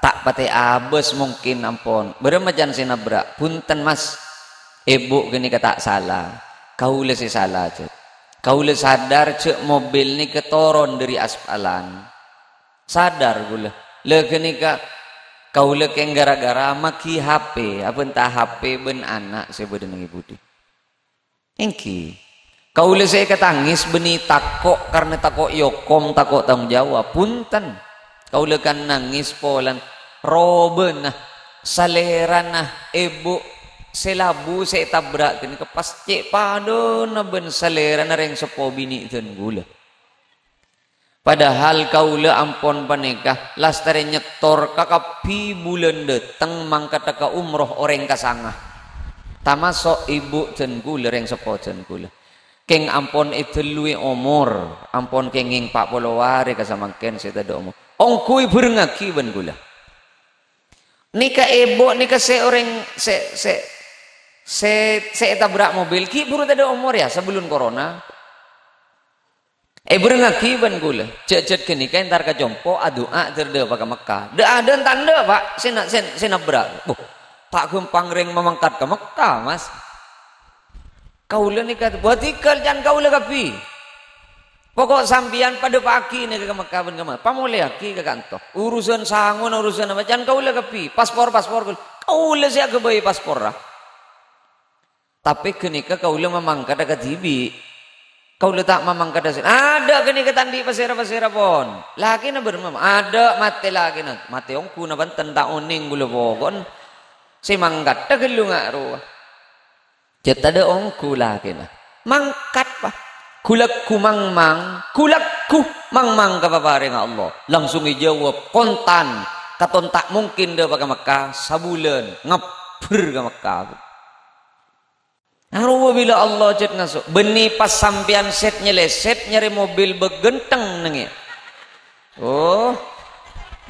ta' patè abâs mungkin ampon. Bârâmma can sè nabrak?" "Bhunten, Mas. Èbhu ghânèka ta' sala. Kaulâ sè sala, jhât. Kaulâ sadar jhâ' mobil nèka toron dâri aspalan. Sadar ghulâ. La ghânèka kaulâ kèng ghârâ-ghârâ maghi H P, abhânta H P bân ana' sè bâdâ nèng è budi." Èngghi. Kaulâ sè èkatangès bânnè tako' karna tako' èokom, tako' tanggung jawab. Bhunten. Kaulâ kan nangès polana robâna, salèrana èbhu sè labu sè ètabrak ghânèka pas cè' padâna bân salèrana rèng seppo binè' dân ghulâ. Padahal kaulâ ampon panèka lastarè nyetor kakabbhi bulân dâteng mangkaddhâ ka umroh orèng kasanga. Tamaso' èbhu dân ghulâ, rèng seppo dân ghulâ. Kèng ampon èdâlluwi omor, ampon kèngèng pa' polo arè ka samangkèn sè tadâ' omor. Ongghu èbhârengngaghi bân ghulâ. Nèka èbhu nèka sè orèng sè, sè, sè, sè ètabrak mobil, ghi' bhuru tadâ' omor, ya, sabellun corona. Èbhârengngaghi bân ghulâ, jhâ'-jhât ghânèka èntar ka compo', adu'a, dâr-dâpa ka Mekkah. Dâ'-adâ' ta' endâ', Pak, sè na-, sè, sè nabrak. Boh, ta' ghâmpang rèng mamangkat ka Mekkah, Mas. Kaulâ nèka, buat tigal can kaulâ kabbhi. Pokok sampèyan padâ pagi nèka ka Mekkah bân ka Ma-, pamolèyaghi ka kanto. Urusan sangona, urusan apa, can kaulâ kabbhi. Paspor, paspor, kaulâ, kaulâ sè aghâbây pasporra. Tapè ghânèka kaulâ mamangkadhâ kadhibi'. Kaulâ ta' mamangkadhâ sè, adâ' ghânèka ta' andi' pasèra-pasèra pon. Lakèna bârâmma? Adâ' matè lakèna. Matè ongghuna bhunten ta' onèng kaulâ poko'en. Sè mangkadhâ ghâllu nga' rowa. Jhât tadâ' ongghu lakèna. Mangkat, Pa'. Ghulâghu mangmang, ghulâghu mangmang ka paparèngnga Allah. Langsung èjâwâb kontan. Katon ta' mungkin dâpa' ka Mekkah, sabulân ngabbher ka Mekkah. Arowa bilâ Allah jhât ngaso', bânnè pas sampèyan sèt-nyèlèsèt nyarè mobil bâghânteng nèngè. Oh,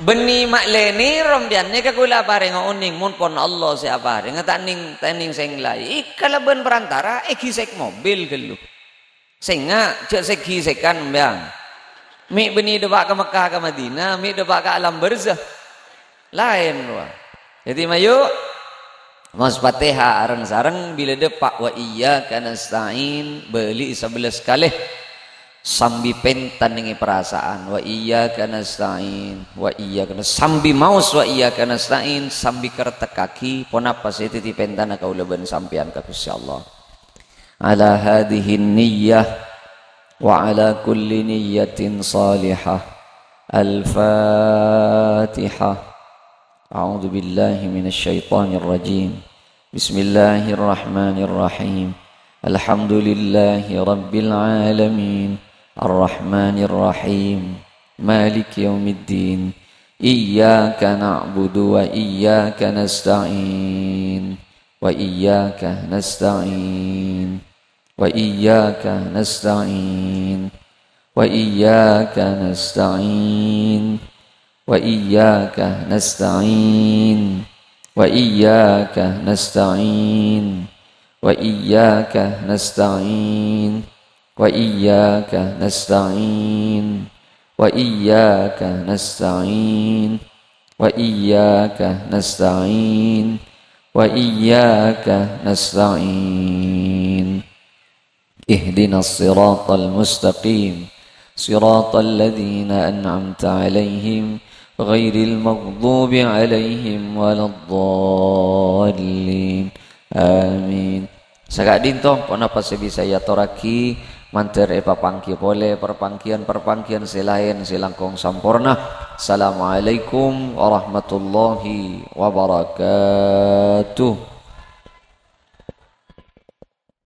bânnè ma' lènè rompèyan nèka kaulâ aparèngnga onèng, mon pon Allah sè aparèngnga, ta' nèng, ta' nèng sè laèn. Èkalabân parantara èghisèk mobil ghâllu. Sènga', jhâ' sè ghisèkan, bân. Mè' bânnè dâpa' ka Mekkah ka Madinah, mè' dâpa' ka alam barzah. Laèn, rowa. Dhâddhi, mayu, maos Fatihah areng-sareng, bilâ dâpa', "Wa iyyaka nasta'in", bâli'i sabellâs kalè. Sambi pènta nèngè parasaan, "Wa iyyaka nasta'in, wa iyyaka nas-," sambi maos, "Wa iyyaka nasta'in", sambi kertekkaghi ponapa sè dhâddhi pèntana kaulâ bân sampèyan ka Ghustè Allah. Ala hadhihin niyyah wa ala kulli niyyatin salihah. Al-Fatihah. A'udzu billahi minasy syaithanir rajim. Bismillahirrahmanirrahim. Alhamdulillahi rabbil alamin. Arrahmanirrahim. Maliki yaumiddin. Iyyaka na'budu wa iyyaka nasta'in. Wa iyyaka nasta'in. Wa iyyaka nasta'in. Wa iyyaka nasta'in. Wa iyyaka nasta'in. Wa iyyaka nasta'in. Wa iyyaka nasta'in. Wa iyyaka nasta'in. Wa iyyaka nasta'in. Wa iyyaka nasta'in. Wa iyyaka nasta'in. Ihdinas siratal mustaqim. Siratal ladzina an'amta 'alaihim, ghairil maghdubi 'alaihim waladdallin. Amin. Saka'dinto ponapa sè bisa èatorraghi, mandhâr èpapangghi polè parpangghiyân-parpangghiyân sè laèn sè langkong samporna. Assalamualaikum warahmatullahi wabarakatuh.